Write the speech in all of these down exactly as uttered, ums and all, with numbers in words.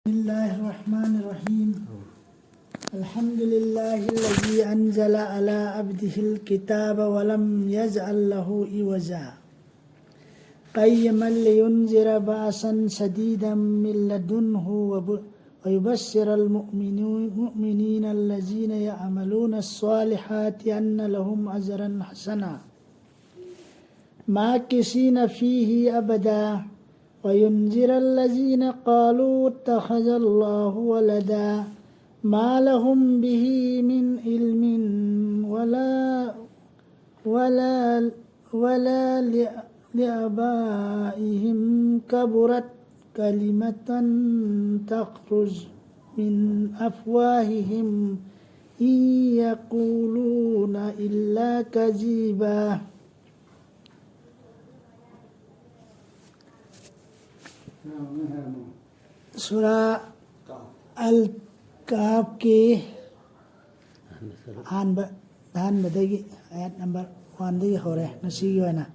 بسم الله الرحمن الرحيم. الحمد لله الذي أنزل على عبده الكتاب ولم يجعل له عوجا قيما لينذر بأسا شديدا من لدنه وب- ويبشر المؤمنين الذين يعملون الصالحات أن لهم أجرا حسنا ماكثين فيه أبدا وينذر الذين قالوا اتخذ الله ولدا ما لهم به من علم ولا ولا ولا لآبائهم كبرت كلمة تخرج من أفواههم إن يقولون إلا كذبا. ꯁꯨꯔꯥ ꯑꯜ ꯀꯍꯐꯀꯤ ꯑꯍꯥꯟꯕ ꯑꯍꯥꯟꯕꯗꯒꯤ ꯑꯥꯌꯠ ꯅꯝꯕꯔ ꯋꯥꯟꯗꯒꯤ ꯍꯧꯔꯦ ꯉꯁꯤꯒꯤ ꯑꯣꯏꯅ꯫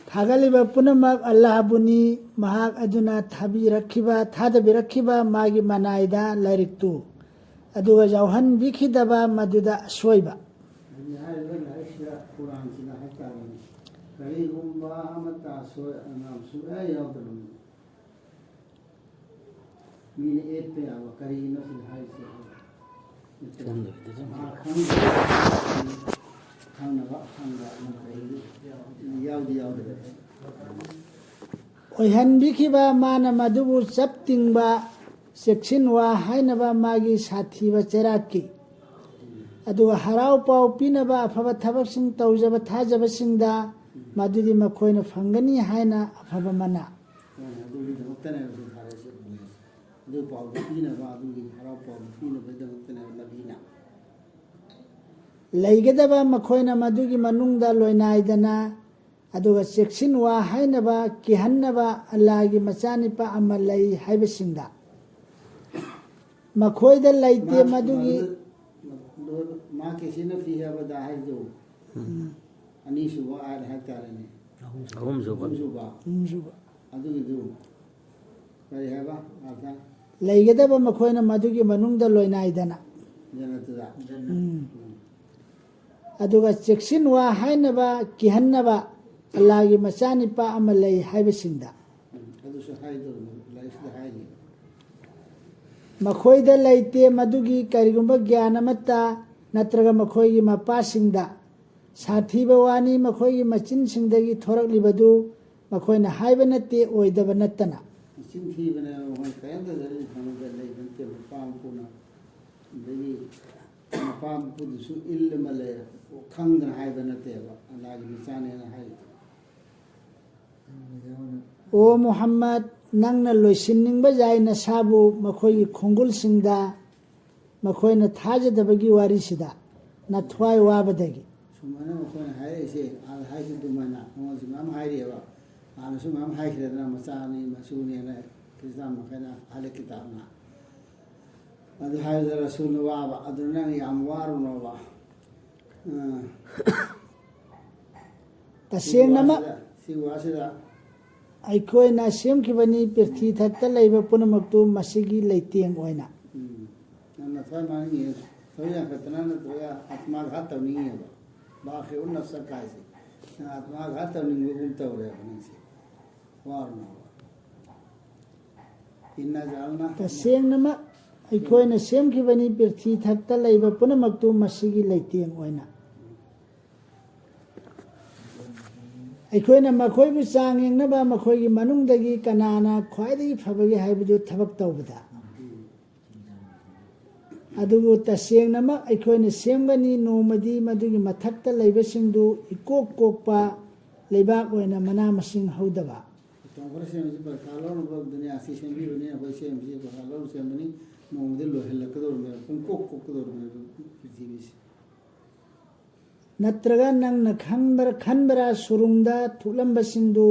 ꯊꯥꯒꯠꯂꯤꯕ ꯄꯨꯝꯅꯃꯛ ꯑꯜꯂꯥꯍꯕꯨꯅꯤ, ꯃꯍꯥꯛ ꯑꯗꯨꯅ ꯊꯥꯕꯤꯔꯛꯈꯤꯕ, ꯊꯥꯗꯕꯤꯔꯛꯈꯤꯕ ꯃꯥꯒꯤ ꯃꯅꯥꯏꯗ ꯂꯥꯏꯔꯤꯛꯇꯨ, ꯑꯗꯨꯒ ꯌꯥꯎꯍꯟꯕꯤꯈꯤꯗꯕ ꯃꯗꯨꯗ ꯑꯁꯣꯏꯕ꯫ ꯍꯥꯏꯗꯤ ꯍꯥꯏꯔꯤꯕ ꯂꯥꯏꯔꯤꯛꯁꯤꯗ ꯀꯨꯔꯥꯟꯁꯤꯗ ꯍꯥꯏꯇꯥꯔꯦꯅꯦ, ꯀꯔꯤꯒꯨꯝꯕ ꯑꯃꯠꯇ ꯑꯁꯣꯏ ꯑꯉꯥꯝ ꯁꯨꯛꯌꯥ ꯌꯥꯎꯗꯕꯅꯤ꯫ ꯃꯤꯅ ꯑꯦꯠꯄ ꯌꯥꯕ ꯀꯔꯤꯒꯤꯅꯣ ꯁꯤꯗ ꯍꯥꯏꯔꯤꯁꯦ? ꯈꯪꯗꯕꯗꯨꯗ꯫ ꯃꯥ ꯈꯪꯗꯕ, ꯈꯪꯅꯕ ꯍꯪꯕ ꯑꯃ ꯀꯔꯤꯒꯤ ꯌꯥꯎꯗꯤ ꯌꯥꯎꯗꯕ꯫ ꯑꯣꯏꯍꯟꯕꯤꯈꯤꯕ ꯃꯥꯅ ꯃꯗꯨꯕꯨ ꯆꯞ ꯇꯤꯡꯕ ꯆꯦꯛꯁꯤꯟ ꯋꯥ ꯍꯥꯏꯅꯕ ꯃꯥꯒꯤ ꯁꯥꯊꯤꯕ ꯆꯩꯔꯥꯛꯀꯤ, ꯑꯗꯨꯒ ꯍꯔꯥꯎ ꯄꯥꯎ ꯄꯤꯅꯕ ꯑꯐꯕ ꯊꯕꯛꯁꯤꯡ ꯇꯧꯖꯕ ꯊꯥꯖꯕꯁꯤꯡꯗ ꯃꯗꯨꯗꯤ ꯃꯈꯣꯏꯅ ꯐꯪꯒꯅꯤ ꯍꯥꯏꯅ ꯑꯐꯕ ꯃꯅꯥ꯫ ꯍꯣꯏ, ꯑꯗꯨꯒꯤꯗꯃꯛꯇꯅꯦꯕ ꯁꯤ ꯊꯥꯔꯛꯏꯁꯦ꯫ ꯑꯗꯨ ꯄꯥꯎꯗꯨ ꯄꯤꯅꯕ, ꯑꯗꯨꯒꯤ ꯍꯔꯥꯎ ꯄꯥꯎꯗꯨ ꯄꯤꯅꯕꯒꯤꯗꯃꯛꯇꯅꯦꯕ ꯅꯕꯤꯅ꯫ ꯂꯩꯒꯗꯕ ꯃꯈꯣꯏꯅ ꯃꯗꯨꯒꯤ ꯃꯅꯨꯡꯗ ꯂꯣꯏꯅꯥꯏꯗꯅ, ꯑꯗꯨꯒ ꯆꯦꯛꯁꯤꯟ ꯋꯥ ꯍꯥꯏꯅꯕ, ꯀꯤꯍꯟꯅꯕ ꯑꯜꯂꯥꯍꯒꯤ ꯃꯆꯥꯅꯤꯄꯥ ꯑꯃ ꯂꯩ ꯍꯥꯏꯕꯁꯤꯡꯗ꯫ ꯃꯈꯣꯏꯗ ꯂꯩꯇꯦ ꯃꯥ-, ꯃꯗꯨꯒꯤ ꯃꯥ-, ꯃꯥ ꯀꯦꯁꯤꯅ ꯐꯤ ꯍꯥꯏꯕꯗ ꯍꯥꯏꯗꯣ꯫ ꯎꯝ꯫ ꯑꯅꯤꯁꯨꯕ ꯑꯥꯏꯠ ꯍꯥꯏꯇꯥꯔꯦꯅꯦ꯫ ꯑꯍꯨꯝꯁꯨꯕ꯫ ꯑꯍꯨꯝꯁꯨꯕ꯫ ꯑꯍꯨꯝꯁꯨꯕ꯫ ꯑꯗꯨꯒꯤꯗꯨ ꯀꯔꯤ ꯍꯥꯏꯕ? ꯑꯥꯗ? ꯂꯩꯒꯗꯕ ꯃꯈꯣꯏꯅ ꯃꯗꯨꯒꯤ ꯃꯅꯨꯡꯗ ꯂꯣꯏꯅꯥꯏꯗꯅ꯫ ꯖꯟꯅꯠꯇꯨꯗ? ꯎꯝ꯫ ꯎꯝ꯫ ꯑꯗꯨꯒ ꯆꯦꯛꯁꯤꯟ ꯋꯥ ꯍꯥꯏꯅꯕ, ꯀꯤꯍꯟꯅꯕ ꯑꯜꯂꯥꯒꯤ ꯃꯆꯥꯅꯤꯄꯥ ꯑꯃ ꯂꯩ ꯍꯥꯏꯕꯁꯤꯡꯗ꯫ ꯎꯝ, ꯑꯗꯨꯁꯨ ꯍꯥꯏꯗꯧꯔꯤꯕꯅꯤ, ꯂꯥꯏꯔꯤꯛꯁꯤꯗ ꯍꯥꯏꯔꯤ꯫ ꯃꯈꯣꯏꯗ ꯂꯩꯇꯦ ꯃꯗꯨꯒꯤ ꯀꯔꯤꯒꯨꯝꯕ ꯒ꯭ꯌꯥꯟ ꯑꯃꯠꯇ, ꯅꯠꯇ꯭ꯔꯒ ꯃꯈꯣꯏꯒꯤ ꯃꯄꯥꯁꯤꯡꯗ꯫ ꯁꯥꯊꯤꯕ ꯋꯥꯅꯤ, ꯃꯈꯣꯏꯒꯤ ꯃꯆꯤꯟꯁꯤꯡꯗꯒꯤ ꯊꯣꯔꯛꯂꯤꯕꯗꯨ ꯃꯈꯣꯏꯅ ꯍꯥꯏꯕ ꯅꯠꯇꯦ, ꯑꯣꯏꯗꯕ ꯅꯠꯇꯅ꯫ ꯃꯆꯤꯟ ꯊꯤꯕꯅꯦꯕ, ꯃꯣꯏ ꯀꯔꯤꯝꯇ ꯂꯩꯕ ꯅꯠꯇꯦ, ꯃꯄꯥ ꯃꯄꯨꯅ꯫ ꯑꯗꯒꯤ ꯃꯄꯥ ꯃꯄꯨꯗꯨꯁꯨ ꯏꯜ ꯑꯃ ꯂꯩꯔꯦ, ꯈꯪꯗꯅ ꯍꯥꯏꯕ ꯅꯠꯇꯦꯕ, ꯑꯜꯂꯥꯒꯤ ꯃꯆꯥꯅꯦꯅ ꯍꯥꯏꯔꯤꯗꯣ꯫ ꯑꯣ ꯃꯨꯍꯝꯃꯗ, ꯅꯪꯅ ꯂꯣꯏꯁꯤꯟꯅꯤꯡꯕ ꯌꯥꯏ ꯅꯁꯥꯕꯨ ꯃꯈꯣꯏꯒꯤ ꯈꯣꯡꯒꯨꯜꯁꯤꯡꯗ, ꯃꯈꯣꯏꯅ ꯊꯥꯖꯗꯕꯒꯤ ꯋꯥꯔꯤꯁꯤꯗ, ꯅꯊ꯭ꯋꯥꯏ ꯋꯥꯕꯗꯒꯤ꯫ ꯁꯨꯃꯥꯏꯅ ꯃꯈꯣꯏꯅ ꯍꯥꯏꯔꯛꯏꯁꯦ, ꯑꯥꯗ ꯍꯥꯏꯈꯤꯕ ꯑꯗꯨꯃꯥꯏꯅ ꯑꯩꯉꯣꯟꯗꯁꯨ ꯃꯌꯥꯝ ꯍꯥꯏꯔꯤꯑꯕ꯫ ꯍꯥꯟꯅꯁꯨ ꯃꯌꯥꯝ ꯍꯥꯏꯈ꯭ꯔꯦꯗꯅ, ꯃꯆꯥꯅꯤ, ꯃꯁꯨꯅꯦꯅ ꯈ꯭ꯔꯤꯁꯇꯥꯟ ꯃꯈꯩꯅ, ꯑꯍꯂꯦ ꯀꯤꯇꯥꯕꯅ꯫ ꯑꯗꯨ ꯍꯥꯏꯕꯗ ꯔꯁꯨꯜꯅ ꯋꯥꯕ, ꯑꯗꯨ ꯅꯪ ꯌꯥꯝ ꯋꯥꯔꯨꯅꯣꯕ꯫ ꯑꯥ꯫ ꯇꯁꯦꯡꯅꯃꯛ ꯁꯤꯒꯤ ꯋꯥꯁꯤꯗ, ꯁꯤꯒꯤ ꯋꯥꯁꯤꯗ ꯑꯩꯈꯣꯏꯅ ꯁꯦꯝꯈꯤꯕꯅꯤ, ꯄ꯭ꯔꯤꯊꯤ ꯊꯛꯇ ꯂꯩꯕ ꯄꯨꯝꯅꯃꯛꯇꯨ ꯃꯁꯤꯒꯤ ꯂꯩꯇꯦꯡ ꯑꯣꯏꯅ꯫ ꯎꯝ꯫ ꯅꯪ ꯅꯊ꯭ꯋꯥꯏ ꯃꯥꯡꯅꯤꯡꯉꯦ, ꯊꯕꯛ ꯌꯥꯝ ꯐꯠꯇꯅ ꯅꯠꯇ꯭ꯔꯒ ꯑꯥꯇꯃꯥ ꯘꯥꯠ ꯇꯧꯅꯤꯡꯉꯦꯕ꯫ ꯕꯥꯈꯤꯔ ꯅꯐꯁ ꯀꯥꯏꯁꯦ꯫ ꯅꯪ ꯑꯥꯇꯃꯥ ꯘꯥꯠ ꯇꯧꯅꯤꯡꯕꯒꯨꯝ ꯇꯧꯔꯦꯕ ꯅꯪꯁꯦ꯫ ꯋꯥꯔꯨꯅꯣꯕ꯫ ꯏꯟꯅ ꯖꯥꯜꯅ꯫ ꯇꯁꯦꯡꯅꯃꯛ ꯑꯩꯈꯣꯏꯅ ꯁꯦꯝꯈꯤꯕꯅꯤ, ꯄ꯭ꯔꯤꯊꯤ ꯊꯛꯇ ꯂꯩꯕ ꯄꯨꯝꯅꯃꯛꯇꯨ ꯃꯁꯤꯒꯤ ꯂꯩꯇꯦꯡ ꯑꯣꯏꯅ꯫ ꯑꯩꯈꯣꯏꯅ ꯃꯈꯣꯏꯕꯨ ꯆꯥꯡ ꯌꯦꯡꯅꯕ ꯃꯈꯣꯏꯒꯤ ꯃꯅꯨꯡꯗꯒꯤ ꯀꯅꯥꯅ ꯈ꯭ꯋꯥꯏꯗꯒꯤ ꯐꯕꯒꯦ ꯍꯥꯏꯕꯗꯨ ꯊꯕꯛ ꯇꯧꯕꯗ꯫ ꯑꯗꯨꯕꯨ ꯇꯁꯦꯡꯅꯃꯛ ꯑꯩꯈꯣꯏꯅ ꯁꯦꯝꯒꯅꯤ, ꯅꯣꯡꯃꯗꯤ ꯃꯗꯨꯒꯤ ꯃꯊꯛꯇ ꯂꯩꯕꯁꯤꯡꯗꯨ ꯏꯀꯣꯛ ꯀꯣꯛꯄ ꯂꯩꯕꯥꯛ ꯑꯣꯏꯅ ꯃꯅꯥ ꯃꯁꯤꯡ ꯍꯧꯗꯕ꯫ ꯃꯇꯝ ꯈꯔ ꯁꯦꯝꯕꯁꯤ ꯄꯔꯤꯈꯥ ꯂꯧꯅꯕ, ꯗꯨꯅꯤꯌꯥꯁꯤ ꯁꯦꯝꯕꯤꯕꯅꯤ, ꯑꯩꯈꯣꯏ ꯁꯦꯝꯕꯁꯤ ꯄꯔꯤꯈꯥ ꯂꯧꯅ ꯁꯦꯝꯕꯅꯤ, ꯅꯣꯡꯃꯗꯤ ꯂꯣꯏꯍꯜꯂꯛꯀꯗꯧꯔꯕꯅꯦꯕ, ꯄꯨꯡꯀꯣꯛ ꯀꯣꯛꯀꯗꯧꯔꯕꯅꯦꯕ ꯄ꯭ꯔꯤꯊꯤꯕꯤꯁꯤ꯫ ꯅꯠꯇ꯭ꯔꯒ ꯅꯪꯅ ꯈꯟꯕ꯭ꯔꯥ, ꯈꯟꯕ꯭ꯔꯥ ꯁꯨꯔꯨꯡꯗ ꯊꯨꯞꯂꯝꯕꯁꯤꯡꯗꯨ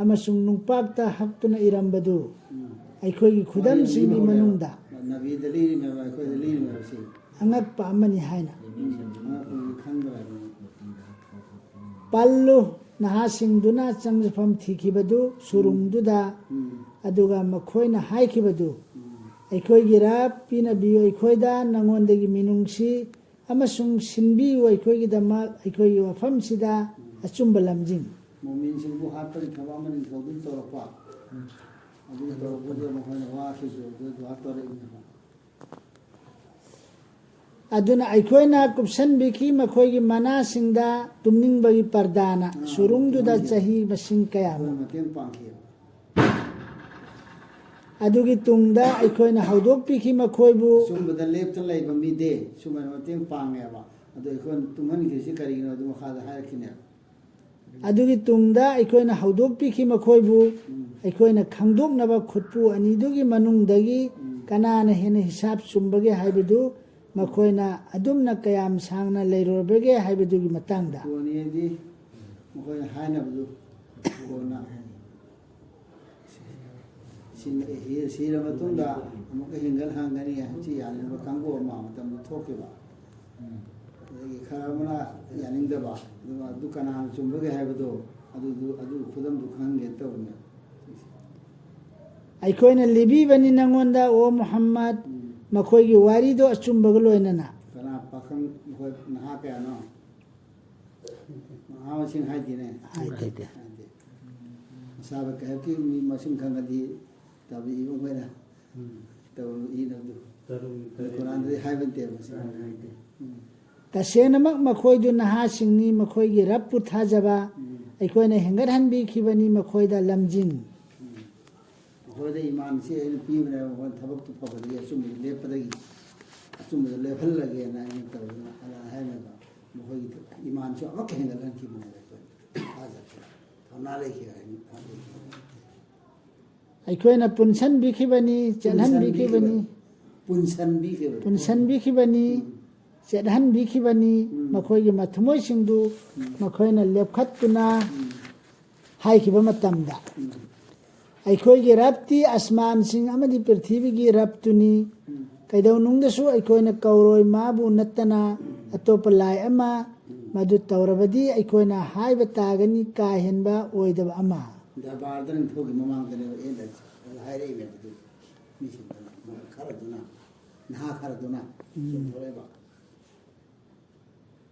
ꯑꯃꯁꯨꯡ ꯅꯨꯡꯄꯥꯛꯇ ꯍꯛꯇꯨꯅ ꯏꯔꯝꯕꯗꯨ ꯎꯝ꯫ ꯑꯩꯈꯣꯏꯒꯤ ꯈꯨꯗꯝꯁꯤꯡꯒꯤ ꯃꯅꯨꯡꯗ ꯅꯕꯤꯗ ꯂꯤꯔꯤꯃꯦꯕ, ꯑꯩꯈꯣꯏꯗ ꯂꯤꯔꯤꯃꯦꯕ ꯁꯤ꯫ ꯑꯉꯛꯄ ꯑꯃꯅꯤ ꯍꯥꯏꯅ꯫ ꯎꯝ, ꯑꯉꯛꯄꯅꯤ, ꯈꯟꯕ꯭ꯔꯥ ꯍꯥꯏꯕꯅꯤ꯫ ꯄꯜꯂꯨ, ꯅꯍꯥꯁꯤꯡꯗꯨꯅ ꯆꯪꯖꯐꯝ ꯊꯤꯈꯤꯕꯗꯨ ꯁꯨꯔꯨꯡꯗꯨꯗ ꯎꯝ꯫ ꯑꯗꯨꯒ ꯃꯈꯣꯏꯅ ꯍꯥꯏꯈꯤꯕꯗꯨ, "ꯑꯩꯈꯣꯏꯒꯤ ꯔꯕ, ꯄꯤꯅꯕꯤꯌꯨ ꯑꯩꯈꯣꯏꯗ ꯅꯉꯣꯟꯗꯒꯤ ꯃꯤꯅꯨꯡꯁꯤ ꯑꯃꯁꯨꯡ ꯁꯤꯟꯕꯤꯌꯨ ꯑꯩꯈꯣꯏꯒꯤꯗꯃꯛ ꯑꯩꯈꯣꯏꯒꯤ ꯋꯥꯐꯝꯁꯤꯗ ꯑꯆꯨꯝꯕ ꯂꯝꯖꯤꯡ"꯫ ꯃꯣꯃꯤꯟꯁꯤꯡꯕꯨ ꯍꯥꯠꯄꯒꯤ ꯊꯕꯛ ꯑꯃ ꯅꯤꯡꯊꯧꯗꯨꯅ ꯇꯧꯔꯛꯄ꯫ ꯑꯗꯨꯒꯤ ꯇꯧꯔꯛꯄꯗꯨꯗ ꯃꯈꯣꯏꯅ ꯋꯥꯈꯤꯕꯗꯨ ꯑꯗꯨ ꯗꯨꯋꯥ ꯇꯧꯔꯛꯏꯅꯦꯕ꯫ ꯑꯗꯨꯅ ꯑꯩꯈꯣꯏꯅ ꯀꯨꯞꯁꯟꯕꯤꯈꯤ ꯃꯈꯣꯏꯒꯤ ꯃꯅꯥꯁꯤꯡꯗ ꯇꯨꯝꯅꯤꯡꯕꯒꯤ ꯄꯔꯗꯥꯅ꯫ ꯑꯥ, ꯁꯨꯔꯨꯡꯗꯨꯗ ꯇꯨꯝꯅꯤꯡꯕꯒꯤ꯫ ꯆꯍꯤ ꯃꯁꯤꯡ ꯀꯌꯥꯃꯨꯛ꯫ ꯑꯩꯈꯣꯏꯅ ꯃꯇꯦꯡ ꯄꯥꯡꯈꯤ꯫ ꯑꯗꯨꯒꯤ ꯇꯨꯡꯗ ꯑꯩꯈꯣꯏꯅ ꯍꯧꯗꯣꯛꯄꯤꯈꯤ ꯃꯈꯣꯏꯕꯨ꯫ ꯑꯆꯨꯝꯕꯗ ꯂꯦꯞꯇ ꯂꯩꯕ ꯃꯤꯗꯤ ꯁꯨꯃꯥꯏꯅ ꯃꯇꯦꯡ ꯄꯥꯡꯉꯦꯕ꯫ ꯑꯗꯣ ꯑꯩꯈꯣꯏꯅ ꯇꯨꯝꯍꯟꯈ꯭ꯔꯤꯁꯤ ꯀꯔꯤꯒꯤꯅꯣ? ꯑꯗꯨ ꯃꯈꯥꯗ ꯍꯥꯏꯔꯛꯈꯤꯅꯦꯕ꯫ ꯑꯗꯨꯒꯤ ꯇꯨꯡꯗ ꯑꯩꯈꯣꯏꯅ ꯍꯧꯗꯣꯛꯄꯤꯈꯤ ꯃꯈꯣꯏꯕꯨ꯫ ꯎꯝ꯫ ꯑꯩꯈꯣꯏꯅ ꯈꯪꯗꯣꯛꯅꯕ ꯈꯨꯠꯄꯨ ꯑꯅꯤꯗꯨꯒꯤ ꯃꯅꯨꯡꯗꯒꯤ ꯎꯝ꯫ ꯀꯅꯥꯅ ꯍꯦꯟꯅ ꯍꯤꯁꯥꯕ ꯆꯨꯝꯕꯒꯦ ꯍꯥꯏꯕꯗꯨ, ꯃꯈꯣꯏꯅ ꯑꯗꯨꯝꯅ ꯀꯌꯥꯝ ꯁꯥꯡꯅ ꯂꯩꯔꯨꯔꯕꯒꯦ ꯍꯥꯏꯕꯗꯨꯒꯤ ꯃꯇꯥꯡꯗ꯫ ꯀꯣꯟꯅꯦꯗꯤ ꯃꯈꯣꯏꯅ ꯍꯥꯏꯅꯕꯗꯨ ꯀꯣꯟꯅ ꯁꯤ-, ꯁꯤꯔ ꯃꯇꯨꯡꯗ ꯑꯃꯨꯛꯀ ꯍꯤꯡꯒꯠꯍꯟꯒꯅꯤ ꯍꯥꯏꯕꯁꯤ ꯌꯥꯅꯤꯡꯕ ꯀꯥꯡꯕꯨ ꯑꯃ ꯃꯇꯝꯗ ꯊꯣꯛꯈꯤꯕ꯫ ꯑꯗꯒꯤ ꯈꯔ ꯑꯃꯅ ꯌꯥꯅꯤꯡꯗꯕ, ꯑꯗꯨꯒ ꯑꯗꯨ ꯀꯅꯥꯅ ꯆꯨꯝꯕꯒꯦ ꯍꯥꯏꯕꯗꯣ ꯑꯗꯨꯗꯨ, ꯑꯗꯨ ꯈꯨꯗꯝꯗꯨ ꯈꯪꯍꯟꯒꯦ ꯇꯧꯕꯅꯦ꯫ ꯑꯩꯈꯣꯏꯅ ꯂꯤꯕꯤꯕꯅꯤ ꯅꯉꯣꯟꯗ, ꯑꯣ ꯃꯨꯍꯝꯃꯗ, ꯎꯝ꯫ ꯃꯈꯣꯏꯒꯤ ꯋꯥꯔꯤꯗꯣ ꯑꯆꯨꯝꯕꯒ ꯂꯣꯏꯅꯅ꯫ ꯀꯅꯥ ꯄꯥꯈꯪ, ꯃꯈꯣꯏ ꯅꯍꯥ ꯀꯌꯥꯅꯣ? ꯃꯍꯥ ꯃꯁꯤꯡ ꯍꯥꯏꯗꯦꯅꯦ꯫ ꯍꯥꯏꯗꯦ꯫ ꯍꯥꯏꯗꯦ꯫ ꯑꯁꯥꯕ ꯀꯩꯍꯧꯀꯤ ꯃꯤ ꯃꯁꯤꯡ ꯈꯪꯉꯗꯤ ꯇꯥꯕꯤꯕ ꯑꯩꯈꯣꯏꯅ ꯎꯝ꯫ ꯇꯧꯔꯨ ꯏꯅꯕꯗꯨ꯫ ꯇꯔꯨꯛ, ꯇꯔꯦꯠ꯫ ꯀꯨꯔꯥꯟꯗꯗꯤ ꯍꯥꯏꯕ ꯅꯠꯇꯦꯕ ꯃꯁꯤ꯫ ꯍꯥꯏ-, ꯍꯥꯏꯗꯦ꯫ ꯎꯝ꯫ ꯇꯁꯦꯡꯅꯃꯛ ꯃꯈꯣꯏꯗꯨ ꯅꯍꯥꯁꯤꯡꯅꯤ, ꯃꯈꯣꯏꯒꯤ ꯔꯕꯄꯨ ꯊꯥꯖꯕ ꯎꯝ꯫ ꯑꯩꯈꯣꯏꯅ ꯍꯦꯟꯒꯠꯍꯟꯕꯤꯈꯤꯕꯅꯤ ꯃꯈꯣꯏꯗ ꯂꯝꯖꯤꯡ꯫ ꯎꯝ꯫ ꯃꯈꯣꯏꯗ ꯏꯃꯥꯟꯁꯤ ꯑꯩꯅ ꯄꯤꯕꯅꯦꯕ, ꯃꯈꯣꯏꯅ ꯊꯕꯛꯇꯨ ꯐꯕꯗꯒꯤ ꯑꯆꯨꯝꯕꯗ ꯂꯦꯞꯄꯗꯒꯤ, ꯑꯆꯨꯝꯕꯗ ꯂꯦꯞꯍꯜꯂꯒꯦꯅ ꯑꯩꯅ ꯇꯧꯗꯅ ꯑꯂꯥ ꯍꯥꯏꯅꯕ ꯃꯈꯣꯏꯒꯤ ꯏꯃꯥꯟꯁꯨ ꯑꯃꯨꯛꯀ ꯍꯦꯟꯒꯠꯍꯟꯈꯤꯕꯅꯦꯕ ꯑꯩꯈꯣꯏꯅ ꯊꯥꯖꯕ꯫ ꯊꯧꯅꯥ ꯂꯩꯈꯤꯕ ꯍꯥꯏꯅ ꯊꯥꯖꯩ꯫ ꯑꯩꯈꯣꯏꯅ ꯄꯨꯟꯁꯟꯕꯤꯈꯤꯕꯅꯤ, ꯆꯦꯠꯍꯟꯕꯤꯈꯤꯕꯅꯤ꯫ ꯄꯨꯟꯁꯟꯕꯤꯈꯤꯕꯅꯤ꯫ ꯄꯨꯟꯁꯟꯕꯤꯈꯤꯕꯅꯤ꯫ ꯎꯝ꯫ ꯆꯦꯠꯍꯟꯕꯤꯈꯤꯕꯅꯤ꯫ ꯎꯝ꯫ ꯃꯈꯣꯏꯒꯤ ꯃꯊꯃꯣꯏꯁꯤꯡꯗꯨ ꯎꯝ꯫ ꯃꯈꯣꯏꯅ ꯂꯦꯞꯈꯠꯇꯨꯅ ꯎꯝ꯫ ꯍꯥꯏꯈꯤꯕ ꯃꯇꯝꯗ, ꯎꯝ꯫ ꯑꯩꯈꯣꯏꯒꯤ ꯔꯕꯇꯤ ꯑꯁꯃꯥꯟꯁꯤꯡ ꯑꯃꯗꯤ ꯄ꯭ꯔꯤꯊꯤꯕꯤꯒꯤ ꯔꯕꯇꯨꯅꯤ꯫ ꯎꯝ꯫ ꯀꯩꯗꯧꯅꯨꯡꯗꯁꯨ ꯑꯩꯈꯣꯏꯅ ꯀꯧꯔꯣꯏ ꯃꯥꯕꯨ ꯅꯠꯇꯅ ꯎꯝ꯫ ꯑꯇꯣꯞꯄ ꯂꯥꯏ ꯑꯃ꯫ ꯎꯝ꯫ ꯃꯗꯨ ꯇꯧꯔꯕꯗꯤ ꯑꯩꯈꯣꯏꯅ ꯍꯥꯏꯕ ꯇꯥꯒꯅꯤ ꯀꯥ ꯍꯦꯟꯕ ꯑꯣꯏꯗꯕ ꯑꯃ꯫ ꯗꯔꯕꯥꯔꯗ ꯅꯤꯡꯊꯧꯒꯤ ꯃꯃꯥꯡꯗꯅꯦꯕ ꯑꯦ ꯂꯩꯁꯦ꯫ ꯍꯥꯏꯔꯛꯏꯅꯦꯕ ꯑꯗꯨ ꯃꯤꯁꯤꯡꯗꯨꯅ, ꯈꯔꯗꯨꯅ, ꯅꯍꯥ ꯈꯔꯗꯨꯅ ꯎꯝ꯫ ꯆꯨꯝꯊꯣꯔꯛꯑꯦꯕ꯫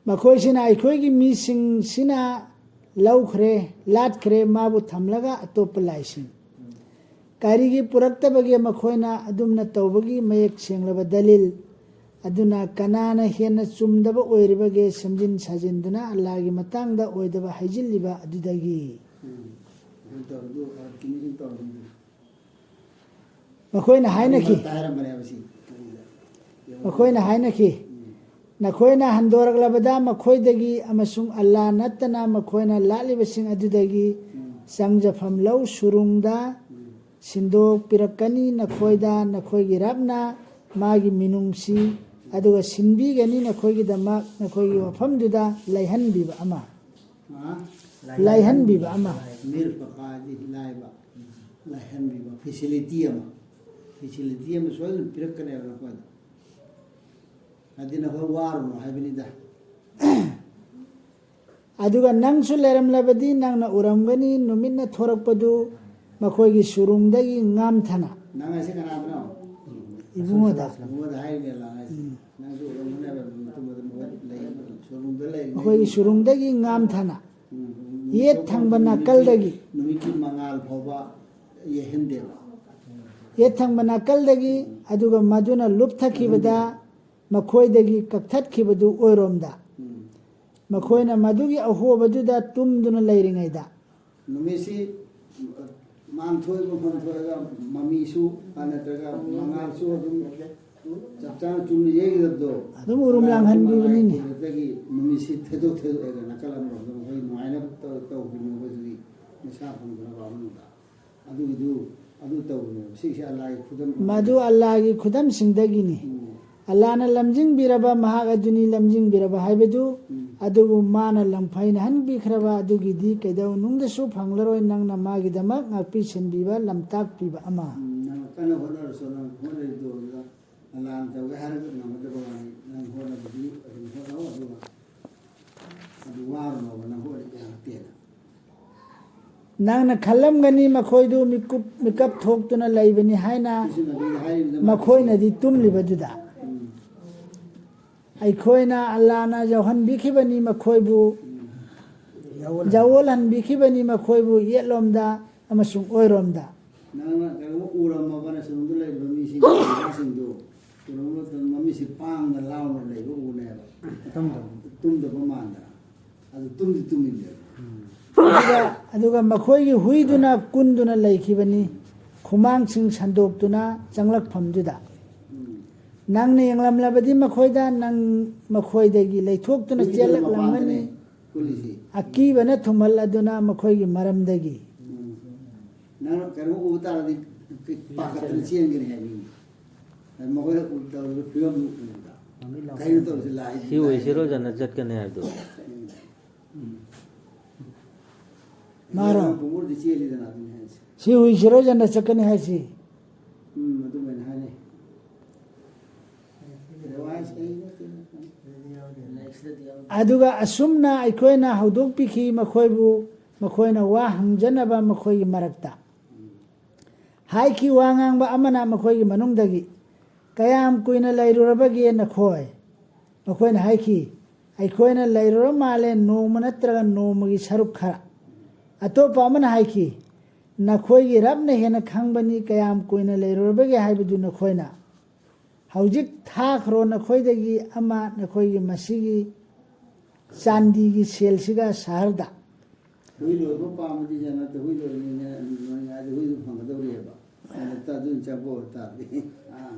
ꯃꯈꯣꯏꯁꯤꯅ ꯑꯩꯈꯣꯏꯒꯤ ꯃꯤꯁꯤꯡꯁꯤꯅ ꯂꯧꯈ꯭ꯔꯦ, ꯂꯥꯠꯈ꯭ꯔꯦ, ꯃꯥꯕꯨ ꯊꯝꯂꯒ ꯑꯇꯣꯞꯄ ꯂꯥꯏꯁꯤꯡ꯫ ꯀꯔꯤꯒꯤ ꯄꯨꯔꯛꯇꯕꯒꯦ? ꯃꯈꯣꯏꯅ ꯑꯗꯨꯝꯅ ꯇꯧꯕꯒꯤ ꯃꯌꯦꯛ ꯁꯦꯡꯂꯕ ꯗꯂꯤꯜ꯫ ꯑꯗꯨꯅ ꯀꯅꯥꯅ ꯍꯦꯟꯅ ꯆꯨꯝꯗꯕ ꯑꯣꯏꯔꯤꯕꯒꯦ? ꯁꯦꯝꯖꯤꯟ ꯁꯥꯖꯤꯟꯗꯨꯅ ꯑꯜꯂꯥꯍꯒꯤ ꯃꯇꯥꯡꯗ ꯑꯣꯏꯗꯕ ꯍꯥꯏꯖꯤꯜꯂꯤꯕ ꯑꯗꯨꯗꯒꯤ꯫ ꯎꯝ꯫ ꯑꯗꯨ ꯇꯧꯔꯤꯗꯨ, ꯑ, ꯀꯤꯅꯤꯁꯤꯡ ꯇꯧꯔꯤꯗꯨ꯫ ꯃꯈꯣꯏꯅ ꯍꯥꯏꯅꯈꯤ꯫ ꯃꯔꯤꯃꯛꯇ ꯍꯥꯏꯔꯝꯕꯅꯦꯕ ꯁꯤ꯫ ꯃꯈꯣꯏꯅ ꯍꯥꯏꯅꯈꯤ, ꯎꯝ꯫ ꯅꯈꯣꯏꯅ ꯍꯟꯗꯣꯔꯛꯂꯕꯗ ꯃꯈꯣꯏꯗꯒꯤ ꯑꯃꯁꯨꯡ ꯑꯜꯂꯥ ꯅꯠꯇꯅ ꯃꯈꯣꯏꯅ ꯂꯥꯠꯂꯤꯕꯁꯤꯡ ꯑꯗꯨꯗꯒꯤ ꯎꯝ꯫ ꯆꯪꯖꯐꯝ ꯂꯧ ꯁꯨꯔꯨꯡꯗ ꯎꯝ꯫ ꯁꯤꯟꯗꯣꯛꯄꯤꯔꯛꯀꯅꯤ ꯅꯈꯣꯏꯗ, ꯅꯈꯣꯏꯒꯤ ꯔꯕꯅ ꯃꯥꯒꯤ ꯃꯤꯅꯨꯡꯁꯤ, ꯑꯗꯨꯒ ꯁꯤꯟꯕꯤꯒꯅꯤ ꯅꯈꯣꯏꯒꯤꯗꯃꯛ ꯅꯈꯣꯏꯒꯤ ꯋꯥꯐꯝꯗꯨꯗ ꯂꯩꯍꯟꯕꯤꯕ ꯑꯃ꯫ ꯍꯥ? ꯂꯥꯏꯍꯟꯕꯤꯕ ꯑꯃ꯫ ꯃꯤꯔꯐꯀꯥꯗꯤ ꯂꯥꯏꯕ, ꯂꯥꯏꯍꯟꯕꯤꯕ, facility ꯑꯃ, facility ꯑꯃ ꯁꯣꯏꯗꯅ ꯄꯤꯔꯛꯀꯅꯦꯕ ꯅꯈꯣꯏꯗ꯫ ꯍꯥꯏꯗꯤ ꯅꯈꯣꯏ ꯋꯥꯔꯨꯅꯨ ꯍꯥꯏꯕꯅꯤꯗ꯫ ꯑꯗꯨꯒ ꯅꯪꯁꯨ ꯂꯩꯔꯝꯂꯕꯗꯤ ꯅꯪꯅ ꯎꯔꯝꯒꯅꯤ, ꯅꯨꯃꯤꯠꯅ ꯊꯣꯔꯛꯄꯗꯨ ꯃꯈꯣꯏꯒꯤ ꯁꯨꯔꯨꯡꯗꯒꯤ ꯉꯥꯝꯊꯅ꯫ ꯅꯪ ꯍꯥꯏꯁꯦ ꯀꯅꯥꯗꯅꯣ? ꯏꯕꯨꯡꯉꯣꯗ꯫ ꯏꯕꯨꯡꯉꯣꯗ ꯍꯥꯏꯔꯤꯅꯦ ꯑꯜꯂꯥꯍ ꯍꯥꯏꯁꯦ꯫ ꯎꯝ꯫ ꯅꯪꯁꯨ ꯎꯔꯝꯒꯅꯦꯕ, ꯃꯇꯨꯡꯗ ꯃꯈꯣꯏ ꯂꯩ-, ꯁꯨꯔꯨꯡꯗ ꯂꯩꯔꯤꯉꯩ ꯃꯈꯣꯏꯒꯤ ꯁꯨꯔꯨꯡꯗꯒꯤ ꯉꯥꯝꯊꯅ꯫ ꯎꯝ꯫ ꯌꯦꯠ ꯊꯪꯕ ꯅꯨꯃꯤꯠꯀꯤ, ꯅꯥꯀꯜꯗꯒꯤ꯫ ꯅꯨꯃꯤꯠꯀꯤ ꯃꯉꯥꯜ ꯐꯥꯎꯕ ꯌꯩꯍꯟꯗꯦꯕ꯫ ꯌꯦꯠ ꯊꯪꯕ ꯅꯥꯀꯜꯗꯒꯤ, ꯑꯗꯨꯒ ꯃꯗꯨꯅ ꯂꯨꯞꯊꯈꯤꯕꯗ ꯃꯈꯣꯏꯗꯒꯤ ꯀꯛꯊꯠꯈꯤꯕꯗꯨ ꯑꯣꯏꯔꯣꯝꯗ꯫ ꯎꯝ꯫ ꯃꯈꯣꯏꯅ ꯃꯗꯨꯒꯤ ꯑꯍꯣꯕꯗꯨꯗ ꯇꯨꯝꯗꯨꯅ ꯂꯩꯔꯤꯉꯩꯗ꯫ ꯅꯨꯃꯤꯠꯁꯤ ꯃꯥꯟꯊꯣꯛꯑꯒ ꯃꯥꯟꯊꯣꯛꯑꯒ ꯃꯃꯤꯁꯨ, ꯑ, ꯅꯠꯇ꯭ꯔꯒ ꯃꯉꯥꯜꯁꯨ ꯑꯗꯨꯝ ꯆꯞ ꯆꯥꯅ ꯆꯨꯝꯅ ꯌꯩꯒꯗꯕꯗꯣ꯫ ꯑꯗꯨꯝ ꯎꯔꯨꯝ ꯂꯥꯡꯍꯟꯕꯤꯕꯅꯤꯅꯦ꯫ ꯑꯗꯨꯗꯒꯤ ꯅꯨꯃꯤꯠꯁꯤ ꯊꯦꯗꯣꯛ ꯊꯦꯗꯣꯛꯑꯒ ꯅꯥꯀꯜ ꯑꯃꯔꯣꯝꯗ ꯃꯈꯣꯏ ꯅꯨꯡꯉꯥꯏꯅꯕ ꯇꯧ-, ꯇꯧꯈꯤꯕꯅꯤ ꯃꯈꯣꯏꯗꯨꯒꯤ ꯃꯩꯁꯥ ꯐꯪꯗꯅꯕ ꯑꯃꯅꯤꯗ꯫ ꯑꯗꯨꯒꯤꯗꯨ, ꯑꯗꯨ ꯇꯧꯕꯅꯦꯕ꯫ ꯁꯤꯁꯦ ꯑꯜꯂꯥꯍꯒꯤ ꯈꯨꯗꯝ ꯑꯃ꯫ ꯃꯗꯨ ꯑꯜꯂꯥꯍꯒꯤ ꯈꯨꯗꯝꯁꯤꯡꯗꯒꯤꯅꯤ꯫ ꯎꯝ꯫ ꯑꯜꯂꯥꯍꯅ ꯂꯝꯖꯤꯡꯕꯤꯔꯕ, ꯃꯍꯥꯛ ꯑꯗꯨꯅꯤ ꯂꯝꯖꯤꯡꯕꯤꯔꯕ ꯍꯥꯏꯕꯗꯨ, ꯎꯝ꯫ ꯑꯗꯨꯕꯨ ꯃꯥꯅ ꯂꯝꯐꯩꯅꯍꯟꯕꯤꯈ꯭ꯔꯕ ꯑꯗꯨꯒꯤꯗꯤ ꯀꯩꯗꯧꯅꯨꯡꯗꯁꯨ ꯐꯪꯂꯔꯣꯏ, ꯅꯪꯅ ꯃꯥꯒꯤꯗꯃꯛ ꯉꯥꯛꯄꯤ ꯁꯦꯟꯕꯤꯕ, ꯂꯝꯇꯥꯛꯄꯤꯕ ꯑꯃ꯫ ꯎꯝ, ꯅꯪ ꯀꯟꯅ ꯍꯣꯠꯅꯔꯁꯨ, ꯅꯪ ꯍꯣꯠꯅꯔꯤꯗꯣ ꯑꯗꯨꯗ ꯑꯜꯂꯥꯍꯅ ꯇꯧꯒꯦ ꯍꯥꯏꯔꯒ ꯉꯝꯒꯗꯕ ꯋꯥꯅꯤ꯫ ꯅꯪ ꯍꯣꯠꯅꯕꯗꯤ ꯑꯗꯨꯝ ꯍꯣꯠꯅꯧ, ꯑꯗꯨꯒ ꯑꯗꯨ ꯋꯥꯔꯨꯅꯣꯕ, ꯅꯪ ꯍꯣꯠꯅꯒꯦ ꯍꯥꯏꯔꯛꯇꯦꯅ꯫ ꯅꯪꯅ ꯈꯜꯂꯝꯒꯅꯤ ꯃꯈꯣꯏꯗꯨ ꯃꯤꯀꯨꯞ, ꯃꯤꯀꯞ ꯊꯣꯛꯇꯨꯅ ꯂꯩꯕꯅꯤ ꯍꯥꯏꯅ, ꯀꯩꯁꯨ ꯅꯕꯤꯗ ꯍꯥꯏꯔꯤꯕꯗ ꯃꯈꯣꯏꯅꯗꯤ ꯇꯨꯝꯂꯤꯕꯗꯨꯗ꯫ ꯎꯝ꯫ ꯑꯩꯈꯣꯏꯅ ꯑꯜꯂꯥꯅ ꯌꯥꯎꯍꯟꯕꯤꯈꯤꯕꯅꯤ ꯃꯈꯣꯏꯕꯨ, ꯎꯝ꯫ ꯌꯥꯎꯍꯜꯍꯟꯕꯤꯈꯤꯕꯅꯤ ꯃꯈꯣꯏꯕꯨ ꯌꯦꯠꯂꯣꯝꯗ ꯑꯃꯁꯨꯡ ꯑꯣꯏꯔꯣꯝꯗ꯫ ꯅꯪꯅ ꯀꯩꯅꯣ ꯎꯔꯝꯃꯕꯅ ꯁꯨꯔꯨꯡꯗ ꯂꯩꯔꯤꯕ ꯃꯤꯁꯤꯡ, ꯅꯍꯥꯁꯤꯡꯗꯨ ꯎꯔꯝꯕ ꯃꯇꯝꯗ ꯃꯃꯤꯠꯁꯤ ꯄꯥꯡꯅ ꯂꯥꯎꯅ ꯂꯩꯕ ꯎꯅꯦꯕ꯫ ꯇꯨꯝꯗꯕ꯫ ꯇꯨꯝꯗꯕ ꯃꯥꯟꯗꯅ꯫ ꯑꯗꯨ ꯇꯨꯝꯗꯤ ꯇꯨꯝꯃꯤꯅꯦꯕ꯫ ꯑꯗꯨꯒ, ꯑꯗꯨꯒ ꯃꯈꯣꯏꯒꯤ ꯍꯨꯏꯗꯨꯅ ꯀꯨꯟꯗꯨꯅ ꯂꯩꯈꯤꯕꯅꯤ, ꯈꯨꯃꯥꯡꯁꯤꯡ ꯁꯟꯗꯣꯛꯇꯨꯅ ꯆꯪꯂꯛꯐꯝꯗꯨꯗ꯫ ꯎꯝ꯫ ꯅꯪꯅ ꯌꯦꯡꯂꯝꯂꯕꯗꯤ ꯃꯈꯣꯏꯗ, ꯅꯪ ꯃꯈꯣꯏꯗꯒꯤ ꯂꯩꯊꯣꯛꯇꯨꯅ ꯍꯨꯏꯗꯨꯅ ꯆꯦꯜꯂꯛꯂꯝꯒꯅꯤ꯫ ꯃꯄꯥꯟꯗꯅꯦ ꯀꯨꯜꯂꯤꯁꯤ꯫ ꯑꯀꯤꯕꯅ ꯊꯨꯝꯍꯜꯂꯗꯨꯅ ꯃꯈꯣꯏꯒꯤ ꯃꯔꯝꯗꯒꯤ꯫ ꯎꯝ꯫ ꯅꯪ ꯀꯩꯅꯣ ꯎꯕ ꯇꯥꯔꯗꯤ ꯄꯥꯈꯠꯇꯅ ꯆꯦꯟꯒꯅꯤ ꯍꯥꯏꯕꯅꯤ꯫ ꯃꯈꯣꯏꯅ ꯇꯧꯔꯤꯕ ꯐꯤꯕꯝꯗꯨ ꯎꯕꯗ꯫ ꯀꯩꯅꯣ ꯇꯧꯔꯤꯁꯤ ꯂꯥꯏ-, ꯁꯤ ꯑꯣꯏꯁꯤꯔꯣ ꯂꯥꯏ-, ꯖꯅ ꯆꯠꯀꯅꯤ ꯍꯥꯏꯕꯗꯣ꯫ ꯎꯝ꯫ ꯃꯥꯔꯣ? ꯄꯨꯡꯃꯨꯔꯗꯤ ꯆꯦꯜꯂꯤꯗꯅ ꯑꯗꯨꯅꯤ ꯍꯥꯏꯁꯦ꯫ ꯁꯤ ꯎꯏꯁꯤꯔꯣ ꯖꯅ ꯆꯠꯀꯅꯤ ꯍꯥꯏꯁꯤ? ꯎꯝ, ꯑꯗꯨꯃꯥꯏꯅ ꯍꯥꯏꯅꯩ꯫ ꯔꯦꯋꯥꯏꯁ ꯑꯩ ꯅꯠꯇꯦ꯫ ꯑꯗꯨꯒ ꯑꯁꯨꯝꯅ ꯑꯩꯈꯣꯏꯅ ꯍꯧꯗꯣꯛꯄꯤꯈꯤ ꯃꯈꯣꯏꯕꯨ, ꯃꯈꯣꯏꯅ ꯋꯥ ꯍꯪꯖꯅꯕ ꯃꯈꯣꯏꯒꯤ ꯃꯔꯛꯇ꯫ ꯍꯥꯏꯈꯤ ꯋꯥ ꯉꯥꯡꯕ ꯑꯃꯅ ꯃꯈꯣꯏꯒꯤ ꯃꯅꯨꯡꯗꯒꯤ, "ꯀꯌꯥꯝ ꯀꯨꯏꯅ ꯂꯩꯔꯨꯔꯕꯒꯦ ꯅꯈꯣꯏ?" ꯃꯈꯣꯏꯅ ꯍꯥꯏꯈꯤ, "ꯑꯩꯈꯣꯏꯅ ꯂꯩꯔꯨꯔ ꯃꯥꯜꯂꯦ ꯅꯣꯡꯃ ꯅꯠꯇ꯭ꯔꯒ ꯅꯣꯡꯃꯒꯤ ꯁꯔꯨꯛ ꯈꯔ꯫" ꯑꯇꯣꯞꯄ ꯑꯃꯅ ꯍꯥꯏꯈꯤ, "ꯅꯈꯣꯏꯒꯤ ꯔꯕꯅ ꯍꯦꯟꯅ ꯈꯪꯕꯅꯤ ꯀꯌꯥꯝ ꯀꯨꯏꯅ ꯂꯩꯔꯨꯔꯕꯒꯦ ꯍꯥꯏꯕꯗꯨ ꯅꯈꯣꯏꯅ꯫ ꯍꯧꯖꯤꯛ ꯊꯥꯈ꯭ꯔꯣ ꯅꯈꯣꯏꯗꯒꯤ ꯑꯃ ꯅꯈꯣꯏꯒꯤ ꯃꯁꯤꯒꯤ ꯆꯥꯟꯗꯤꯒꯤ ꯁꯦꯜꯁꯤꯒ ꯁꯍꯔꯗ꯫" ꯍꯨꯏ ꯂꯣꯏꯕ ꯄꯥꯝꯃꯗꯤ ꯖꯅꯠꯇ ꯍꯨꯏ ꯂꯣꯏꯔꯤꯉꯩꯗ ꯍꯨꯏꯗꯨ ꯐꯪꯒꯗꯧꯔꯤꯑꯕ꯫ ꯖꯅꯠꯇ ꯑꯗꯨ ꯆꯪꯕ ꯑꯣꯏꯇꯥꯔꯗꯤ꯫ ꯑꯥ꯫